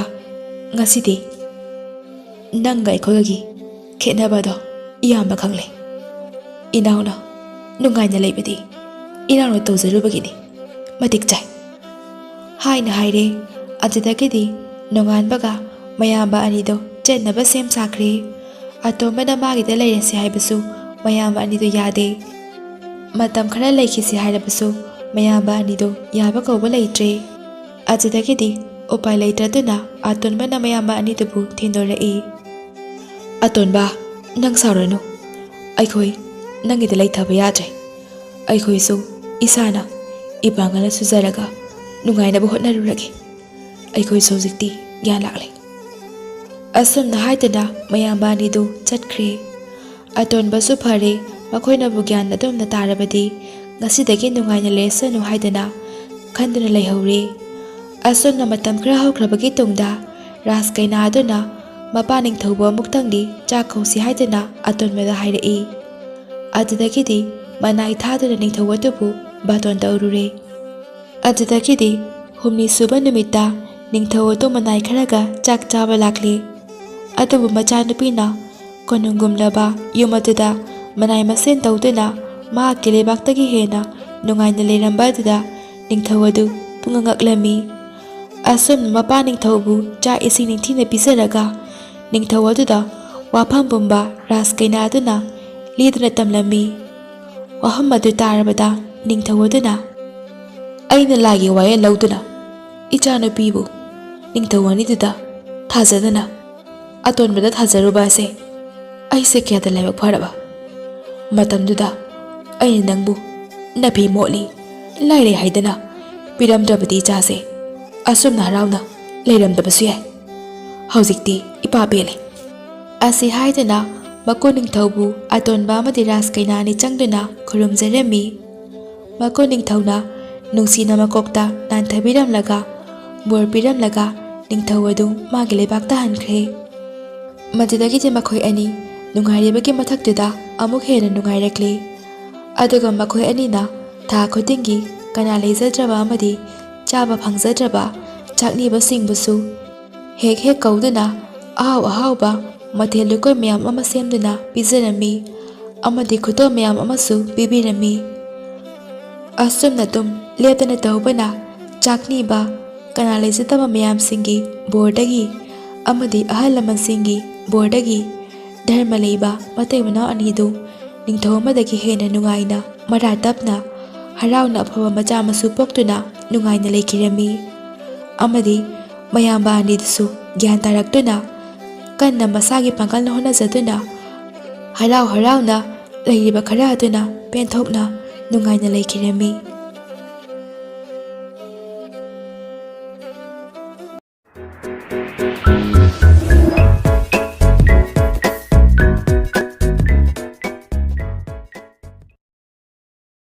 ꯉꯁꯤꯗꯤ ꯅꯪꯒ ꯑꯩꯈꯣꯏꯒꯒꯤ ꯈꯦꯠꯅꯕꯗꯣ ꯏꯌꯥꯝꯕ ꯈꯪꯂꯦ꯫ ꯏꯅꯥꯎꯅ ꯅꯨꯡꯉꯥꯏꯅ ꯂꯩꯕꯗꯤ ꯏꯅꯥꯎꯅ ꯇꯧꯖꯔꯨꯕꯒꯤꯅꯤ꯫ ꯃꯇꯤꯛ ꯆꯥꯏ," ꯍꯥꯏꯅ ꯍꯥꯏꯔꯦ꯫ ꯑꯗꯨꯗꯒꯤꯗꯤ ꯅꯣꯡꯉꯥꯟꯕꯒ ꯃꯌꯥꯝꯕ ꯑꯅꯤꯗꯣ ꯆꯠꯅꯕ ꯁꯦꯝ ꯁꯥꯈ꯭ꯔꯦ꯫ ꯑꯇꯣꯝꯕꯅ ꯃꯥꯒꯤꯗ ꯂꯩꯔꯁꯤ ꯍꯥꯏꯕꯁꯨ ꯃꯌꯥꯝꯕ ꯑꯅꯤꯗꯨ ꯌꯥꯗꯦ꯫ ꯃꯇꯝ ꯈꯔ ꯂꯩꯈꯤꯁꯤ ꯍꯥꯏꯔꯕꯁꯨ ꯃꯌꯥꯝꯕ ꯑꯅꯤꯗꯨ ꯌꯥꯕ ꯀꯧꯕ ꯂꯩꯇ꯭ꯔꯦ꯫ ꯑꯗꯨꯗꯒꯤꯗꯤ ꯎꯄꯥꯏ ꯂꯩꯇ꯭ꯔꯗꯨꯅ ꯑꯇꯣꯟꯕꯅ ꯃꯌꯥꯝꯕ ꯑꯅꯤꯗꯨꯕꯨ ꯊꯦꯡꯗꯣꯔꯛꯏ꯫ "ꯑꯇꯣꯟꯕ, ꯅꯪ ꯁꯥꯎꯔꯅꯨ꯫ ꯑꯩꯈꯣꯏ ꯅꯪꯒꯤꯗ ꯂꯩꯊꯕ ꯌꯥꯗ꯭ꯔꯦ꯫ ꯑꯩꯈꯣꯏꯁꯨ ꯏꯁꯥꯅ ꯏꯄꯥꯡꯒꯜꯅ ꯁꯨꯖꯔꯒ ꯅꯨꯡꯉꯥꯏꯅꯕ ꯍꯣꯠꯅꯔꯨꯔꯒꯦ꯫ ꯑꯩꯈꯣꯏꯁꯨ ꯍꯧꯖꯤꯛꯇꯤ ꯒ꯭ꯌꯥꯟ ꯂꯥꯛꯂꯦ꯫" ꯑꯁꯨꯝꯅ ꯍꯥꯏꯗꯨꯅ ꯃꯌꯥꯝꯕ ꯑꯅꯤꯗꯨ ꯆꯠꯈ꯭ꯔꯦ꯫ ꯑꯇꯣꯟꯕꯁꯨ ꯐꯔꯦ, ꯃꯈꯣꯏꯅꯕꯨ ꯒ꯭ꯌꯥꯟ ꯑꯗꯨꯝꯅ ꯇꯥꯔꯕꯗꯤ ꯉꯁꯤꯗꯒꯤ ꯅꯨꯡꯉꯥꯏꯅ ꯂꯩꯔꯁꯅꯨ ꯍꯥꯏꯗꯅ ꯈꯟꯗꯨꯅ ꯂꯩꯍꯧꯔꯦ꯫ ꯑꯁꯨꯝꯅ ꯃꯇꯝ ꯈꯔ ꯍꯧꯈ꯭ꯔꯕꯒꯤ ꯇꯨꯡꯗ ꯔꯥꯖ ꯀꯩꯅꯥ ꯑꯗꯨꯅ ꯃꯄꯥ ꯅꯤꯡꯊꯧꯕꯨ ꯑꯃꯨꯛꯇꯪꯗꯤ ꯆꯥꯛ ꯀꯧꯁꯤ ꯍꯥꯏꯗꯨꯅ ꯑꯇꯣꯟꯕꯗ ꯍꯥꯏꯔꯛꯏ꯫ ꯑꯗꯨꯗꯒꯤꯗꯤ ꯃꯅꯥꯏ ꯊꯥꯗꯨꯅ ꯅꯤꯡꯊꯧ ꯑꯗꯨꯕꯨ ꯕꯥꯇꯣꯟ ꯇꯧꯔꯨꯔꯦ꯫ ꯑꯗꯨꯗꯒꯤꯗꯤ ꯍꯨꯝꯅꯤ ꯁꯨꯕ ꯅꯨꯃꯤꯠꯇ ꯅꯤꯡꯊꯧ ꯑꯗꯨ ꯃꯅꯥꯏ ꯈꯔꯒ ꯆꯥꯛ ꯆꯥꯕ ꯂꯥꯛꯂꯦ꯫ ꯑꯗꯨꯕꯨ ꯃꯆꯥꯅꯨꯄꯤꯅ ꯀꯣꯅꯨꯡꯒꯨꯝꯂꯕ ꯌꯨꯝ ꯑꯗꯨꯗ ꯃꯅꯥꯏ ꯃꯁꯦꯟ ꯇꯧꯗꯨꯅ ꯃꯍꯥꯛꯀꯤ ꯂꯩꯕꯥꯛꯇꯒꯤ ꯍꯦꯟꯅ ꯅꯨꯡꯉꯥꯏꯅ ꯂꯩꯔꯝꯕ ꯑꯗꯨꯗ ꯅꯤꯡꯊꯧ ꯑꯗꯨ ꯄꯨꯡꯉꯛ ꯉꯛꯂꯝꯃꯤ꯫ ꯑꯁꯨꯝꯅ ꯃꯄꯥ ꯅꯤꯡꯊꯧꯕꯨ ꯆꯥꯛ ꯏꯁꯤꯡ ꯅꯤꯡꯊꯤꯅ ꯄꯤꯖꯔꯒ ꯅꯤꯡꯊꯧ ꯑꯗꯨꯗ ꯋꯥꯐꯝ ꯄꯨꯝꯕ ꯔꯥꯖ ꯀꯩꯅꯥ ꯑꯗꯨꯅ ꯂꯤꯗꯨꯅ ꯇꯝꯂꯝꯃꯤ꯫ ꯋꯥꯐꯝ ꯑꯗꯨ ꯇꯥꯔꯕꯗ ꯅꯤꯡꯊꯧ ꯑꯗꯨꯅ, "ꯑꯩꯅ ꯂꯥꯏꯒꯤ ꯋꯥꯌꯦꯜ ꯂꯧꯗꯨꯅ ꯏꯆꯥꯅꯨꯄꯤꯕꯨ ꯅꯤꯡꯊꯧ ꯑꯅꯤꯗꯨꯗ ꯊꯥꯖꯗꯅ ꯑꯇꯣꯟꯕꯗ ꯊꯥꯖꯔꯨꯕ ꯑꯁꯦ ꯑꯩꯁꯦ ꯀꯌꯥꯗ ꯂꯥꯏꯕꯛ ꯐꯔꯕ꯫ ꯃꯇꯝꯗꯨꯗ ꯑꯩꯅ ꯅꯪꯕꯨ ꯅꯥꯐꯤ ꯃꯣꯠꯂꯤ, ꯂꯥꯏꯔꯩ ꯍꯥꯏꯗꯅ ꯄꯤꯔꯝꯗ꯭ꯔꯕꯗꯤ ꯏꯆꯥꯁꯦ ꯑꯁꯨꯝꯅ ꯍꯔꯥꯎꯅ ꯂꯩꯔꯝꯗꯕꯁꯨ ꯌꯥꯏ꯫ ꯍꯧꯖꯤꯛꯇꯤ ꯏꯄꯥ ꯄꯦꯜꯂꯦ"꯫ ꯑꯁꯤ ꯍꯥꯏꯗꯨꯅ ꯃꯀꯨ ꯅꯤꯡꯊꯧꯕꯨ ꯑꯇꯣꯟꯕ ꯑꯃꯗꯤ ꯔꯥꯖ ꯀꯩꯅꯥ ꯑꯅꯤ ꯆꯪꯗꯨꯅ ꯈꯨꯔꯨꯝꯖꯔꯝꯃꯤ꯫ ꯃꯀꯨ ꯅꯤꯡꯊꯧꯅ ꯅꯨꯡꯁꯤꯅ ꯃꯀꯣꯛꯇ ꯅꯥꯟꯊꯕꯤꯔꯝꯂꯒ ꯕꯣꯔ ꯄꯤꯔꯝꯂꯒ ꯅꯤꯡꯊꯧ ꯑꯗꯨ ꯃꯥꯒꯤ ꯂꯩꯕꯥꯛꯇ ꯍꯟꯈ꯭ꯔꯦ꯫ ꯃꯗꯨꯗꯒꯤꯗꯤ ꯃꯈꯣꯏ ꯑꯅꯤ ꯅꯨꯡꯉꯥꯏꯔꯤꯕꯒꯤ ꯃꯊꯛꯇꯨꯗ ꯑꯃꯨꯛ ꯍꯦꯟꯅ ꯅꯨꯡꯉꯥꯏꯔꯛꯂꯤ꯫ ꯑꯗꯨꯒ ꯃꯈꯣꯏ ꯑꯅꯤꯅ ꯊꯥ ꯈꯨꯗꯤꯡꯒꯤ ꯀꯅꯥ ꯂꯩꯖꯗ꯭ꯔꯕ ꯑꯃꯗꯤ ꯆꯥꯕ ꯐꯪꯖꯗ꯭ꯔꯕ ꯆꯥꯛꯅꯤꯕꯁꯤꯡꯕꯨꯁꯨ ꯍꯦꯛ ꯍꯦꯛ ꯀꯧꯗꯨꯅ ꯑꯍꯥꯎ ꯑꯍꯥꯎꯕ ꯃꯊꯦꯜ ꯂꯨꯀꯣꯏ ꯃꯌꯥꯝ ꯑꯃ ꯁꯦꯝꯗꯨꯅ ꯄꯤꯖꯔꯝꯃꯤ ꯑꯃꯗꯤ ꯈꯨꯗꯣꯜ ꯃꯌꯥꯝ ꯑꯃꯁꯨ ꯄꯤꯕꯤꯔꯝꯃꯤ꯫ ꯑꯁꯨꯝꯅ ꯑꯗꯨꯝ ꯂꯦꯞꯇꯅ ꯇꯧꯕꯅ ꯆꯥꯛꯅꯤꯕ ꯀꯅꯥ ꯂꯩꯖꯗꯕ ꯃꯌꯥꯝꯁꯤꯡꯒꯤ ꯕꯣꯔꯗꯒꯤ ꯑꯃꯗꯤ ꯑꯍꯜ ꯂꯃꯟꯁꯤꯡꯒꯤ ꯕꯣꯔꯗꯒꯤ ꯙꯔꯃ ꯂꯩꯕ ꯃꯇꯩ ꯃꯅꯥꯎ ꯑꯅꯤꯗꯨ ꯅꯤꯡꯊꯧ ꯑꯃꯗꯒꯤ ꯍꯦꯟꯅ ꯅꯨꯡꯉꯥꯏꯅ ꯃꯔꯥ ꯇꯞꯅ ꯍꯔꯥꯎꯅ ꯑꯐꯕ ꯃꯆꯥ ꯃꯁꯨ ꯄꯣꯛꯇꯨꯅ ꯅꯨꯡꯉꯥꯏꯅ ꯂꯩꯈꯤꯔꯝꯃꯤ꯫ ꯑꯃꯗꯤ ꯃꯌꯥꯝꯕ ꯑꯅꯤꯗꯨꯁꯨ ꯒ꯭ꯌꯥꯟ ꯇꯥꯔꯛꯇꯨꯅ ꯀꯟꯅ ꯃꯁꯥꯒꯤ ꯄꯥꯡꯒꯜꯅ ꯍꯣꯠꯅꯖꯗꯨꯅ ꯍꯔꯥꯎ ꯍꯔꯥꯎꯅ ꯂꯩꯔꯤꯕ ꯈꯔ ꯑꯗꯨꯅ ꯄꯦꯟꯊꯣꯛꯅ ꯅꯨꯡꯉꯥꯏꯅ ꯂꯩꯈꯤꯔꯝꯃꯤ꯫